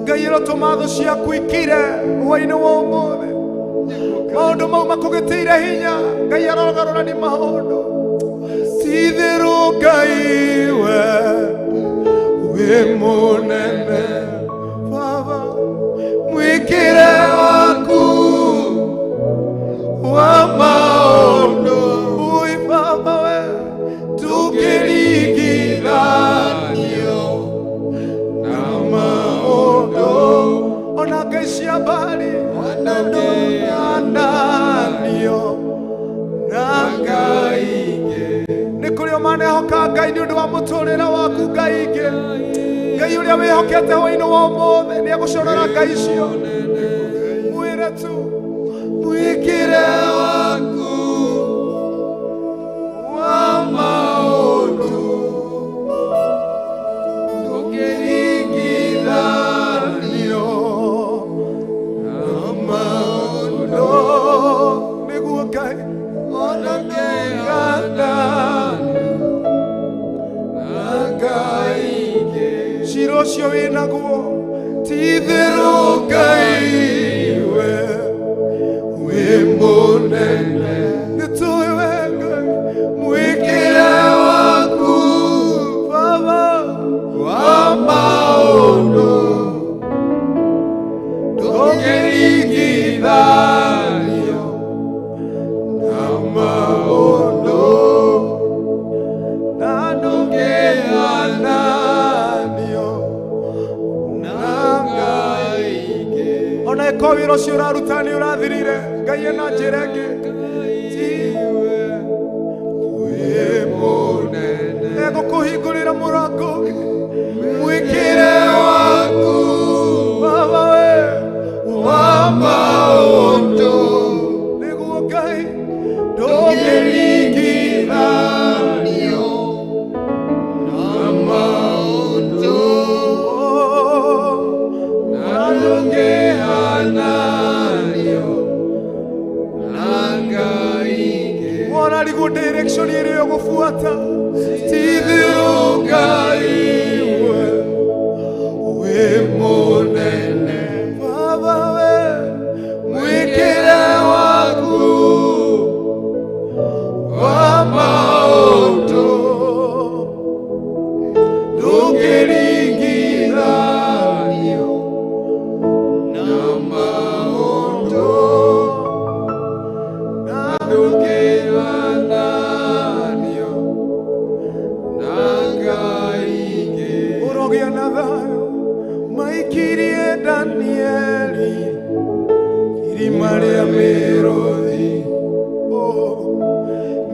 Ngai ĩrotũma thũ ciaku ikire hwaĩ-inĩ wa ũmũthĩ. Maũndũ mau makũgĩtĩire hinya, Ngai arogarũrani maũndũ. Ti-itherũ Ngai we wĩ mũnene. Baba, mwĩkĩre waku wa maũndũ. Ui Baba we, ndũngĩringithanio na maũndũ. Ona ngai cia mbari ndũngĩhananio na Ngai ingĩ. Nĩ kũrĩ o manehoka Ngai nĩ ũndũ wa mũtũrĩre waku Ngai ingĩ. Ngai ũrĩa wĩhokete hwaĩ-inĩ wa ũmũthĩ nĩegũcorora Ngai icio. Mwĩre tu mwĩkĩre waku wa maũndũ ndũngĩringithanio na maũndũ. Nĩguo Ngai ndũngĩhananio na Ngai ingĩ. Cira ũcio wĩ naguo ti-itherũ Ngai we wĩ mũnene. Nĩtũĩ we Ngai mwĩkĩre waku Baba wa maũndũ ndũngĩringithanio na maũndũ. Na ndũngĩhananio na Ngai ingĩ. Ona ĩkorwo wĩra ũcio ũraruta nĩ ũrathirire, Ngai ena njĩra ĩngĩ. Tiwe wĩ mũnene. Egũkũhingũrĩra mũrango ũngĩ. Mwĩkĩre waku Baba we wa maũndũ nĩguo Ngai ndũngĩringithanio na maũndũ. Na ndũngĩhananio na Ngai ingĩ. Wona rĩguo direction ĩrĩa ũgũbuata. Ti-itherũ Ngai we wĩ mũnene. Baba we mwĩkĩre waku wa maũndũ ndũngĩringithanio na maũndũ. Na ndũngĩhananio na Ngai ingĩ. Ũrogĩa na thayũ maikirie Danieli irima rĩa mĩrũthi.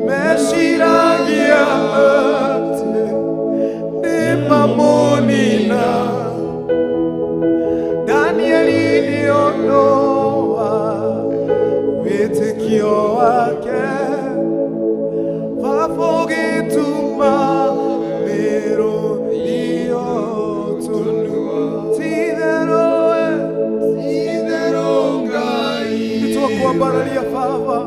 Meciragia atĩ nĩ mamũnina. Danieli nĩ ũndũ wa wĩtĩkio wake wabũgĩtuma mĩrũthi yotũnua. Ti-itherũ we, Ti-itherũ Ngai nĩtwakwambararia Baba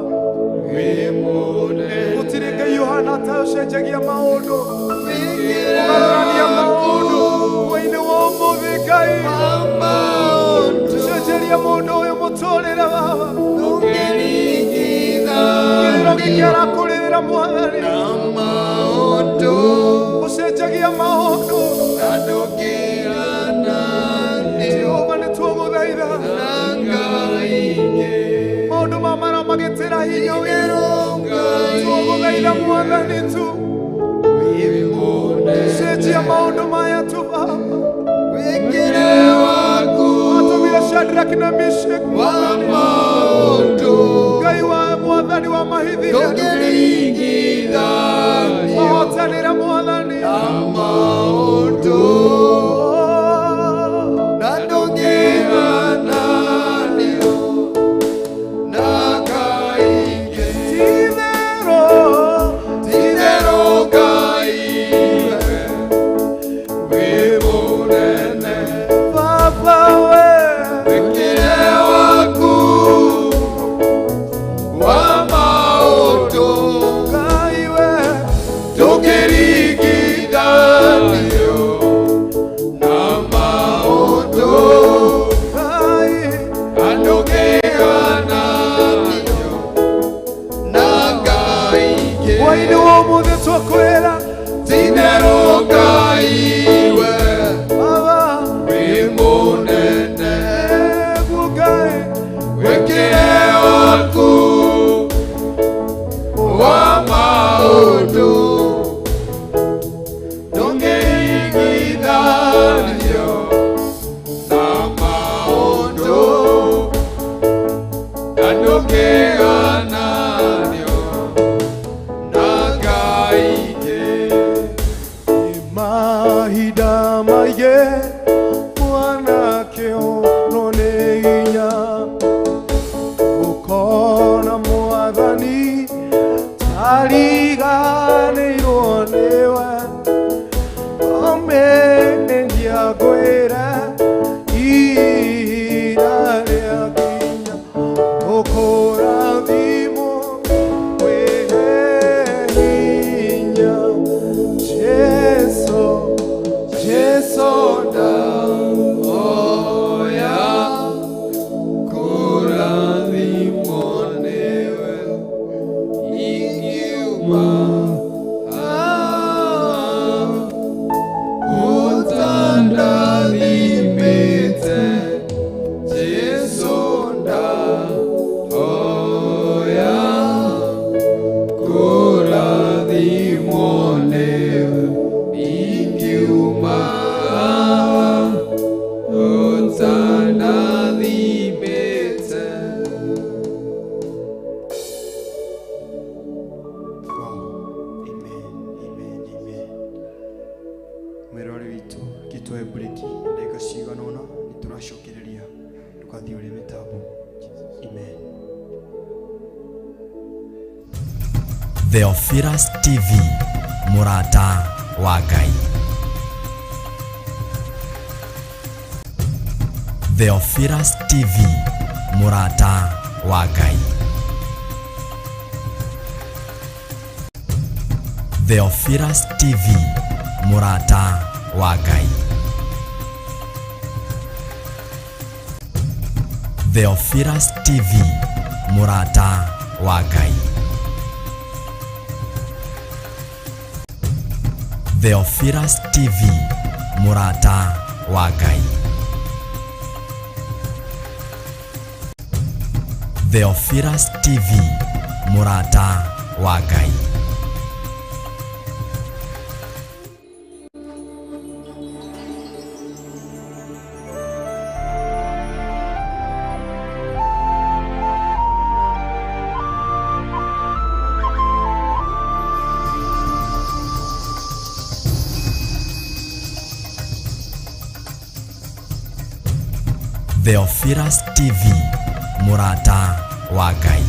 wĩ mũnene. Gũtirĩ Ngai ũhana ta ũcenjagia maũndũ, Mwĩkĩre ũgarũrania maũndũ. waku Hwaĩ-inĩ wa ũmũthĩ Ngai wa maũndũ cenjeria mũndũ ũyũ mũtũrĩre Baba. ndũngĩringithanio Kĩrĩro gĩkĩ arakũrĩrĩra Mwathani na maũndũ. ũcenjagia maũndũ. Na ndũngĩhananio Jehova nĩtwagũthaitha na Ngai ingĩ. maũndũ ma mara magĩtĩra hinya witũ. Ti-itherũ Ngai Twagũthaitha Mwathani tu. Cenjia maũndũ maya tu Baba. Wĩkĩre waku Atũmire Shadrach na Meshach wa maũndũ Ngai wa mwathani wa mahithia ndũngĩringithanio mahotanĩra mwathani na maũndũ na ndũngĩhananio na kaingĩ. Ti-itherũ Ti-itherũ Ngai we wĩ mũnene. Baba we Wĩkĩre waku wa maũndũ Ngai we ndũngĩringithanio na maũndũ Ngai na ndũngĩhananio na Ngai ingĩ. Hwaĩ-inĩ wa ũmũthĩ twakwĩra Ti-itherũ Ngai we Baba wĩ mũnene. Eguo Ngai Wĩkĩre waku wa maũndũ ndũngĩringithanio na maũndũ na ndũngĩhananio na Ngai ingĩ. Mahinda maingĩ mwanake ũno nĩ hinya ũkona mwathani tariganĩirwo nĩwe omeneria ngwĩra ihinda rĩakinya ũkũrathimwo wĩhe hinya Jesu Jesu ndahoya kũrathimwo nĩwe ingiuma haha ũtandathimĩte. Jesu ndahoya kũrathimwo nĩwe ingiuma haha ũtandathimĩte. Wow. Amen. Amen. Amen. Mwĩrore witũ gĩtwoe breki ndagĩka cigana ũna nĩ tũracokereria ndũgathiĩ ũrĩ mĩtambo. Amen. Theophilus TV, mũrata wa Ngai. Theophilus TV, mũrata wa Ngai. Theophilus TV, mũrata wa Ngai. Theophilus TV, mũrata wa Ngai. Theophilus TV, mũrata wa Ngai. Theophilus TV, mũrata wa Ngai. Theophilus TV, mũrata wa Ngai.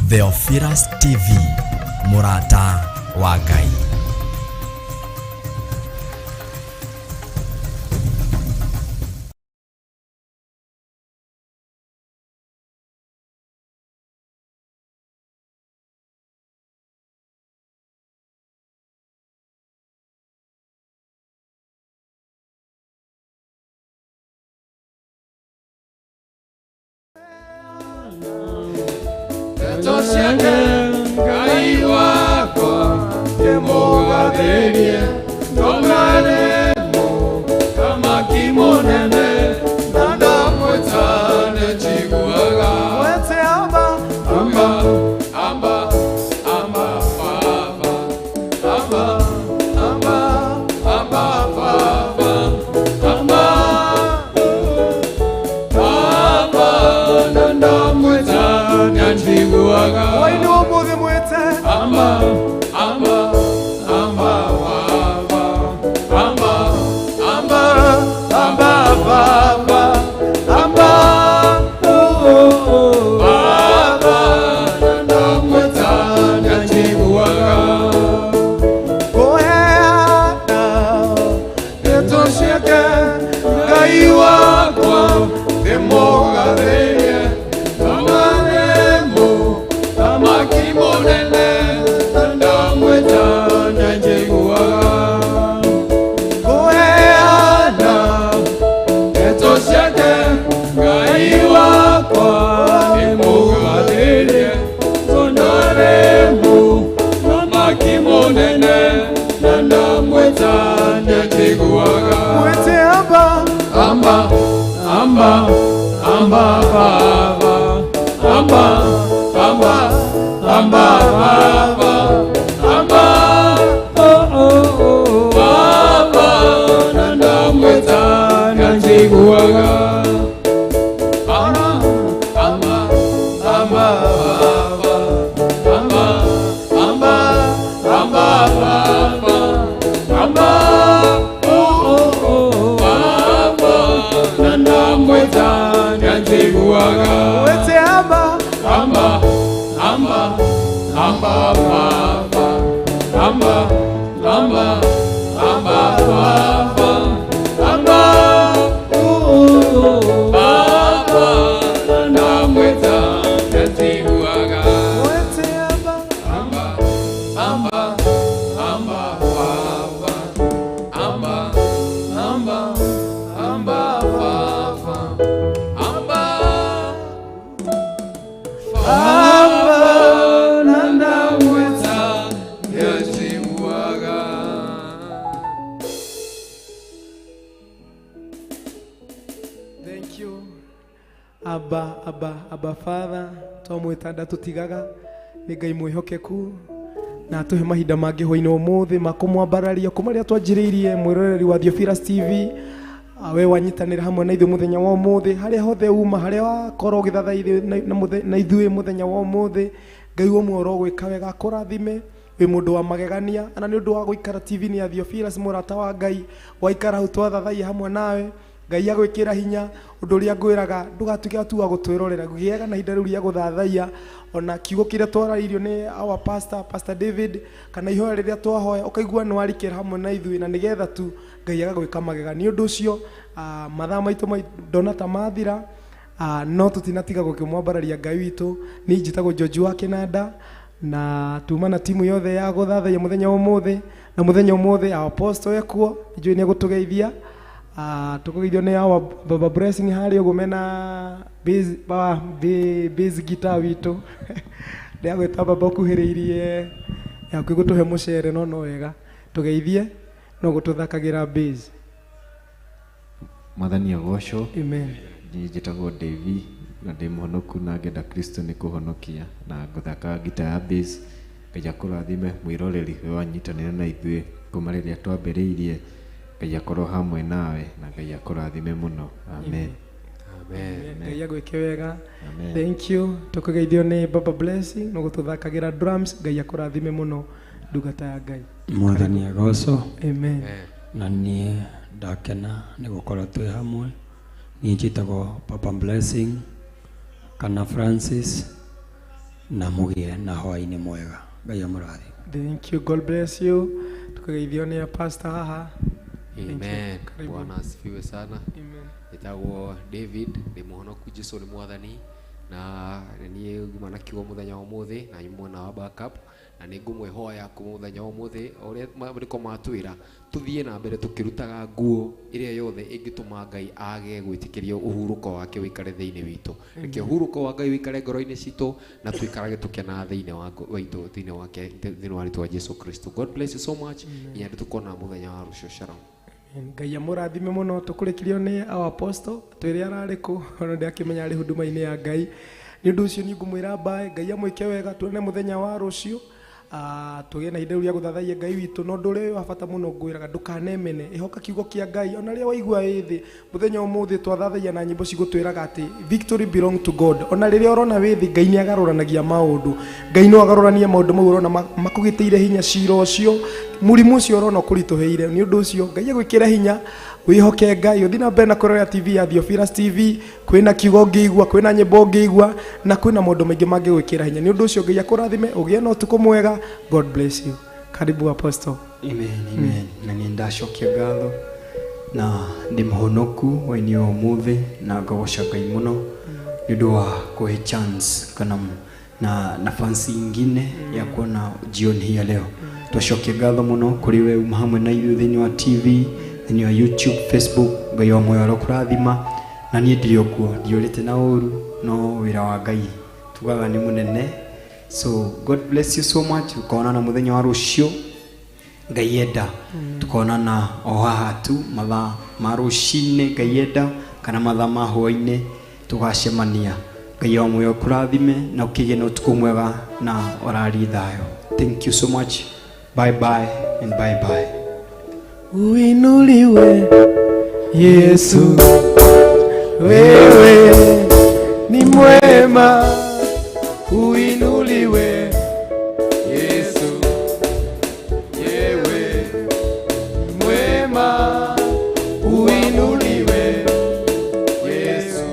Theophilus TV, mũrata wa Ngai. Ndeto ciake Ngai wakwa ndĩmũgathĩrie ndonarĩ mũthamaki mũnene na ndamwĩta nĩnjiguaga. Mwete Aba, Aba, Aba, Aba, Baba, Aba, Aba, Aba, Baba, Aba, Baba, na ndamwĩta nĩanjiguaga. Waini wa ũmũthĩ mwĩte Aba, Aba, Aba, Baba, Aba, Aba, Aba, Baba, Aba, oh, Baba, na ndamwĩta nĩanjiguaga. Kũheana Ndeto ciake Ngai wakwa ndĩmũgathĩrie ndonarĩ mũthamaki mũnene na ndamwĩta nĩanjiguaga. Kũheana Ndeto ciake Ngai wakwa ndĩmũgathĩrie ndonarĩ mũthamaki mũnene na ndamwĩta nĩanjiguaga. Mwete Aba, Aba, Aba, Aba, Baba, Aba, Aba, Aba, Baba, Aba, oh, oh, oh, Baba, na ndamwĩta nĩanjiguaga. Aba, Aba, Aba, Baba, Aba, Aba, Aba, Baba, Aba, oh, oh, oh, Baba, na ndamwĩta nĩanjiguaga. Mwete Aba, Aba, Aba, Aba, Baba, Aba, Aba, Aba, Baba, Aba, oh, oh, Baba, na ndamwĩta nĩanjiguaga. Mwete Aba, Aba, Aba, Aba, Baba, Aba, Aba, Aba, Baba, Aba, Baba, na ndamwĩta nĩanjiguaga. Thank you. Aba, Aba, Aba Father, twamwĩta ndatũtigaga nĩ Ngai mwĩhokeku na atũhe mahinda mangĩ hwainĩ ũmũthĩ ma kũmwambararia kuma rĩrĩa twanjĩrĩirie mwĩroreri wa Theophilus TV. We wanyitanĩra hamwe na ithuĩ mũthenya wa ũmũthĩ harĩa hothe uma harĩa wakorwo ũgĩthathaithio na ithuĩ mũthenya wa ũmũthĩ Ngai ũmwe ũrogwĩka wega akũrathime wĩ mũndũ wa magegania ana nĩ ũndũ wa gũikara TV-inĩ ya Theophilus mũrata wa Ngai waikara hau twathathaiya hamwe nawe Ngai agwĩkĩra hinya ũndũ ũrĩa ngwĩraga ndũgatuĩke tu wa gũtwĩrorera gĩaga na ihinda rĩu rĩa gũthathaiya ona kiugo kĩrĩa twarairio nĩ our pastor, Pastor David kana ihoya rĩrĩa twahoya ũkaigua nĩ warikĩra hamwe na ithuĩ na nĩgetha tu Ngai agagwĩka magegania ũndũ ũcio mathaa maitũ ndona ta mathira no tũtinatiga gũkĩmwambararia Ngai witũ. Niĩ njĩtagwo George wa Kĩnanda na tuma na timu yothe ya gũthathaiya mũthenya wa ũmũthĩ na mũthenya ũmũthĩ our apostle ekuo njũĩ nĩ egũtũgeithia. Tũkũgeithio nĩ our Baba Blessing harĩa ũguo mena bass guitar witũ ndĩragwĩta baba ũkuhĩrĩirie hakuhĩ gũtũhe mũcere no no wega tũgeithie no gũtũthakagĩra bass. Mwathani agocwo. Amen. Niĩ njĩtagwo Davy na ndĩ mũhonoku na ngenda Kristo nĩ kũhonokia na ngũthaka ngita ya bass. Ngai akũrathime mwĩroreri we wanyitanĩra na ithuĩ kuma rĩrĩa twambĩrĩirie. Ngai akorwo hamwe nawe na Ngai akũrathime mũno. Amen. Amen. Ngai agwĩke wega. Amen. Thank you. Tũkũgeithio nĩ Baba Blessing no gũtũthakagĩra drums. Ngai akũrathime mũno ndungata ya Ngai. Mwathani agocwo. Amen. Na niĩ ndakena nĩ gũkorwo twĩ hamwe. Niĩ njĩtagwo Papa Blessing kana Francis na mũgĩe na hwaĩ-inĩ mwega. Ngai amũrathime. Thank you. God bless you. Tũkũgeithio nĩ pastor haha. Amen. Bwana asifiwe sana. Amen. Njĩtagwo David ndĩ mũhonoku Jesu nĩ mwathani na niĩ nguma na kiugo mũthenya wa ũmũthĩ na nyuma mwena wa backup Na nĩ ngũmwĩhoya kuma mũthenya wa ũmũthĩ o ũrĩa maandĩko matwĩra tũthiĩ na mbere tũkĩrutaga nguo ĩrĩa yothe ĩngĩtũma Ngai age gwĩtĩkĩria ũhurũko wake ũikare thĩinĩ witũ. Reke ũhurũko wa Ngai ũikare ngoro-inĩ citũ na tũikarage tũkenaga thĩinĩ wa witũ, thĩinĩ wake, thĩinĩ wa rĩtwa Jesu Kristo. God bless you so much. Nginya tũkona mũthenya wa rũciũ. Shalom. Ngai amũrathime mũno. Tũkũrĩkirio nĩ our apostle twĩre ararĩ kũ, ona ndakĩmenya arĩ huduma-inĩ ya Ngai. Nĩ ũndũ ũcio niĩ ngũmwĩra mbae, Ngai amwĩke wega, tuone mũthenya wa rũciũ. Tũgĩe na ihinda rĩu rĩa gũthathaiya Ngai witũ. Na ũndũ ũrĩa wa bata mũno ngwĩraga, ndũkanemene, ĩhoka kiugo kĩa Ngai ona rĩrĩa waigua wĩ thĩ. Mũthenya ũmũthĩ twathathaiya na nyĩmbo cigũtwĩraga atĩ victory belong to God. Ona rĩrĩa ũrona wĩ thĩ, Ngai nĩ agarũranagia maũndũ. Ngai no agarũranie maũndũ mau ũrona makũgitĩire hinya, cira ũcio, mũrimũ ũcio ũrona ũkũritũhĩire. Nĩ ũndũ ũcio Ngai agwĩkĩre hinya, wĩhoke Ngai, ũthiĩ na mbere na kũrora TV ya Theophilus TV. Kwĩna kiugo ũngĩigua, kwĩna nyĩmbo ũngĩigua, na kwĩna maũndũ maingĩ mangĩgwĩkĩra hinya. Nĩ ũndũ ũcio Ngai akũrathime, ũgĩe na ũtukũ mwega. God bless you. Karibu apostle. Amen, amen. Na nĩ ndacokia ngatho na ndĩ mũhonoku hwainĩ wa ũmũthĩ, na ngagoca Ngai mũno nĩ ũndũ wa kũhe chance kana na nafasi ingine ya kuona jioni hii ya leo. Twacokia ngatho mũno kũrĩ we uma hamwe na ithuĩ thĩinĩ wa TV, thĩinĩ wa YouTube, Facebook. Ngai wa muoyo arokũrathima. Na niĩ ndirĩ o kuo, ndiũrĩte na ũru, no wĩra wa Ngai tugaga nĩ mũnene. So God bless you so much. Tukonana mũthenya wa rũciũ, Ngai enda. Tukonana o haha tu mathaa ma rũcinĩ, Ngai enda, kana mathaa ma hwainĩ tũgacemania. Ngai wa muoyo kũrathime na ũkĩgĩe na ũtukũ mwega na ũrarie thayũ. Thank you so much. Bye bye and bye bye. Uinuliwe Yesu, wewe ni mwema. Uinuliwe Yesu, wewe ni mwema. Uinuliwe Yesu.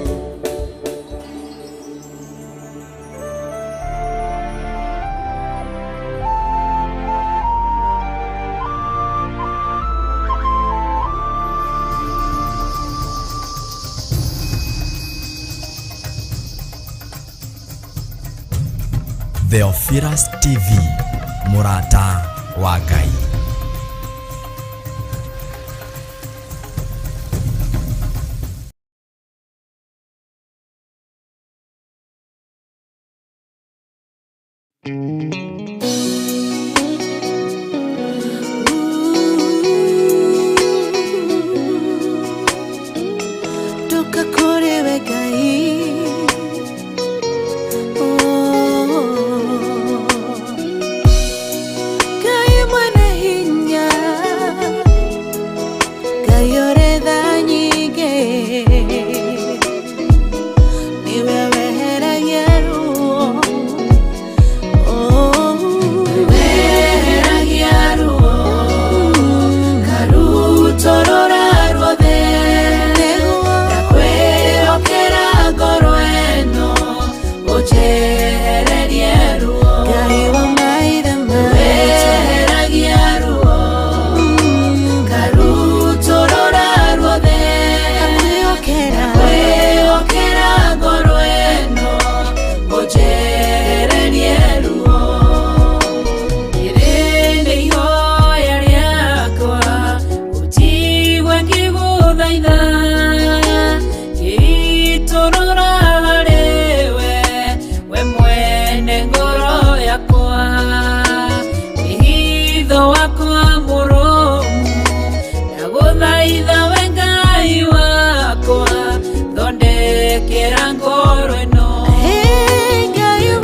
Theophilus TV, mũrata wa Ngai. Toka kũrĩ we Ngai. Oh. Ngai mwene hinya, Ngai ũrĩ tha nyingĩ, nĩwe weheragia ruo. Oh. Weheragia ruo, karutorora ruothe. Ndakwĩhokera ngoro ĩno, ũnjehererie ruo. Ngai wa maithe maitũ, weheragia ruo, karutorora ruothe. Ndakwĩhokera ngoro ĩno, ũnjehererie ruo. Rĩrĩ nĩ ihoya rĩakwa, ũnjigue ngĩgũthaitha, ngĩitũrũra harĩ we, we mwene ngoro yakwa. Wĩhitho wakwa mũrũmu, ndagũthaitha we Ngai wakwa, thondekera ngoro ĩno.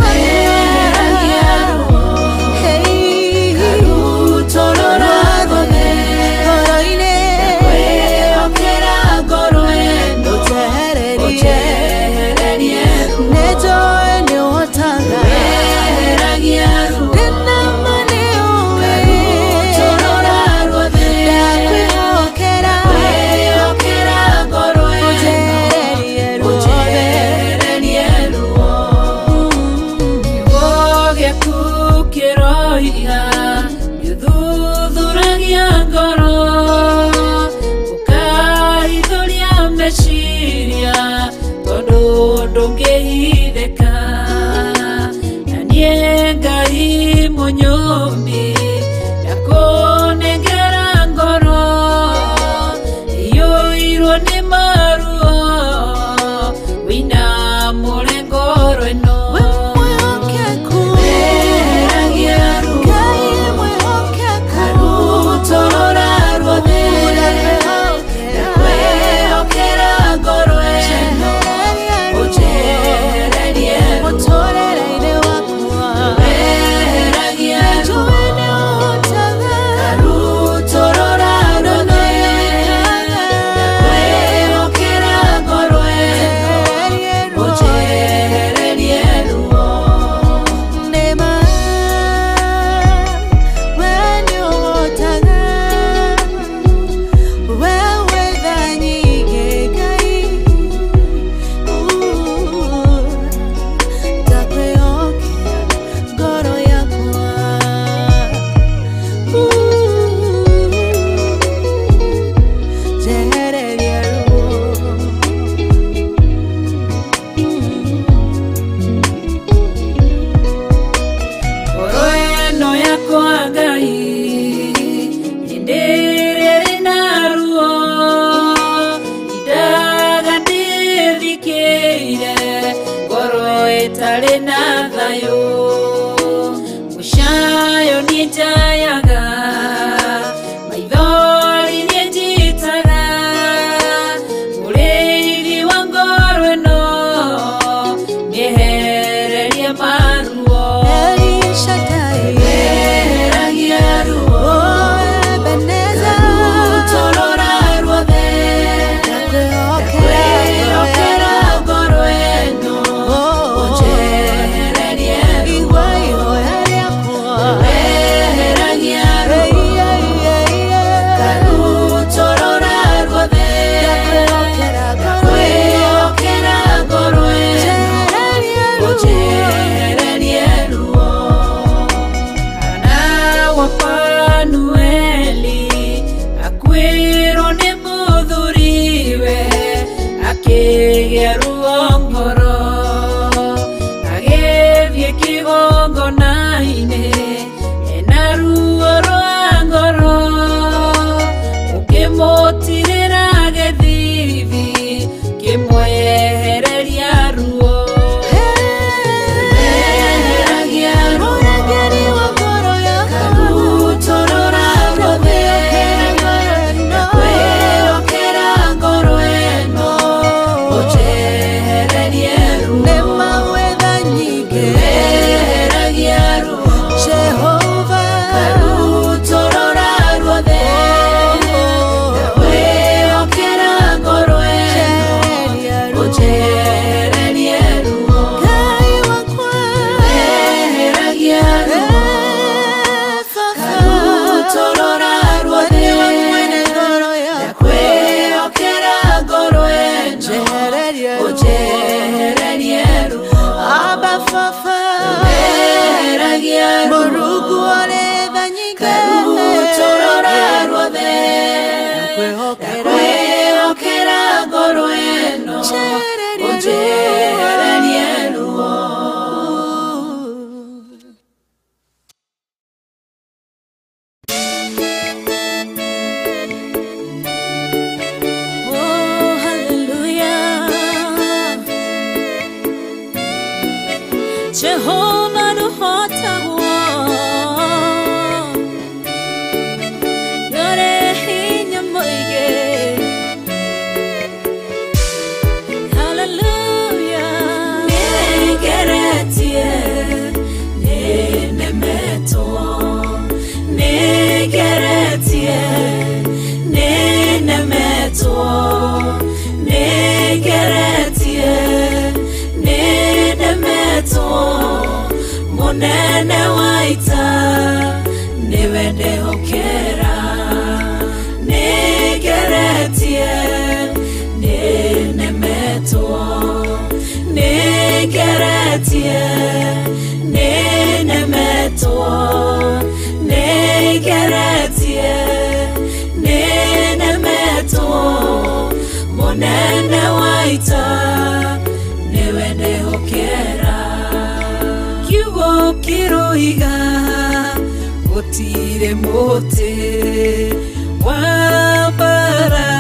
Weheragia ruo, karutorora ruothe. Ndakwĩhokera ngoro ĩno, ũnjehererie ruo. Weheragia ruo, karutorora ruothe. Ndakwĩhokera ngoro ĩno, ũnjehererie ruo. Kiugo gĩaku kĩroiga gĩthuthuragia ngoro, ũkahithũria meciria, tondũ ndũngĩhithĩka. Na niĩ Ngai Mũnyũmbi ndakũnengera ngoro iyũirwo nĩ maruo wĩna mũrengoro ĩno Weheragia ruo Karutorora ruothe Ndakwĩhokera ngoro ĩno ũnjehererie ruo Weheragia ruo Karutorora ruothe Ndakwĩhokera ngoro ĩno ũnjehererie ruo. Ngoro ĩno yakwa Ngai hĩndĩ ĩrĩa ĩrĩ na ruo indaga ndĩthikĩire ngoro ĩtarĩ na thayũ mũcayo niĩ njayaga maithori niĩ njitaga mũrĩithi wa ngoro ĩno mĩehererie maruo. Weheragia ruo Karutorora ruothe Ndakwĩhokera ngoro ĩno ũnjehererie ruo. Weheragia ruo Karutorora ruothe Ndakwĩhokera ngoro ĩno ũnjehererie ruo. Hana wa Fanueli akuĩrwo nĩ mũthuriwe akĩgĩa ruo ngoro agĩthiĩ kĩgongona-inĩ ena ruo rwa ngoro ũkĩmũtirĩra gĩthithi kĩmwehereria ruo. Weheragia ruo Karutorora ruothe Ndakwĩhokera ngoro ĩno ũnjehererie ruo. Weheragia ruo Karutorora ruothe Ndakwĩhokera ngoro ĩno ũnjehererie ruo. Weheragia ruo Karutorora ruothe Ndakwĩhokera ngoro ĩno ũnjehererie ruo. Weheragia ruo Karutorora ruothe Ndakwĩhokera ngoro ĩno ũnjehererie ruo. Oh, hallelujah. Jehovah nũhotagwo. Nĩũrĩ hinya mũingĩ. Hallelujah. Nĩngeretie, nĩnemetwo. Nĩngeretie, nĩnemetwo. Nĩngeretie, nĩnemetwo. Mũnene wa ita nĩwe ndehokera. Nĩngeretie, nĩnemetwo. Nĩngeretie, nĩnemetwo. Nĩngeretie, nĩnemetwo. Mũnene wa ita nĩwe ndehokera. Kiugo kĩroiga Gũtirĩ mũtĩ wa mbara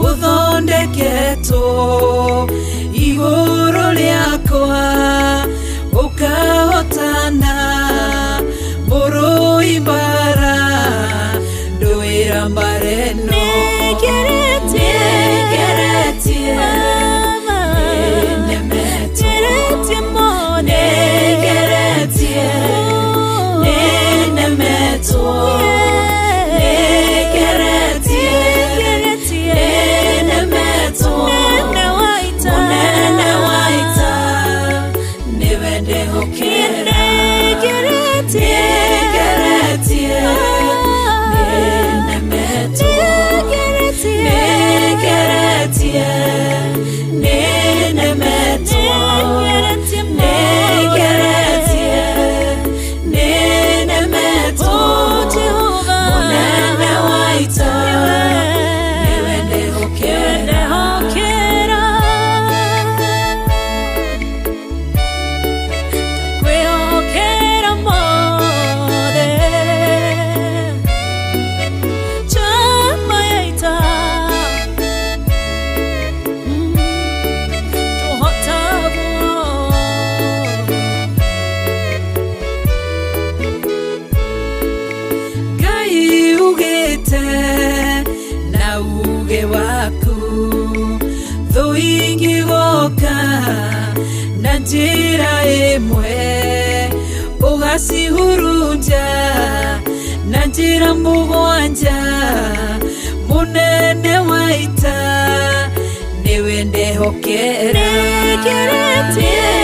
ũthondeketwo igũrũ rĩakwa ũkahotana mũrũi mbara ndũĩra mbara ĩno. Nĩngeretie nĩnemetwo, nĩngeretie nĩnemetwo, nĩngeretie nĩnemetwo. Mũnene wa ita nĩwe ndĩhokera. Nĩngeretie nĩnemetwo, nĩngeretie nĩnemetwo, nĩngeretie nĩnemetwo. Mũnene wa ita nĩwe ndĩhokera. Kwĩhokera mothe chama ya ita tũhotagwo. Ngai ugĩte na uge waku thũ ingĩgoka na njĩra ĩmwe ũgacihurunja na njĩra mũgwanja. Mũnene wa ita nĩwe ndehokera. Nĩngeretie.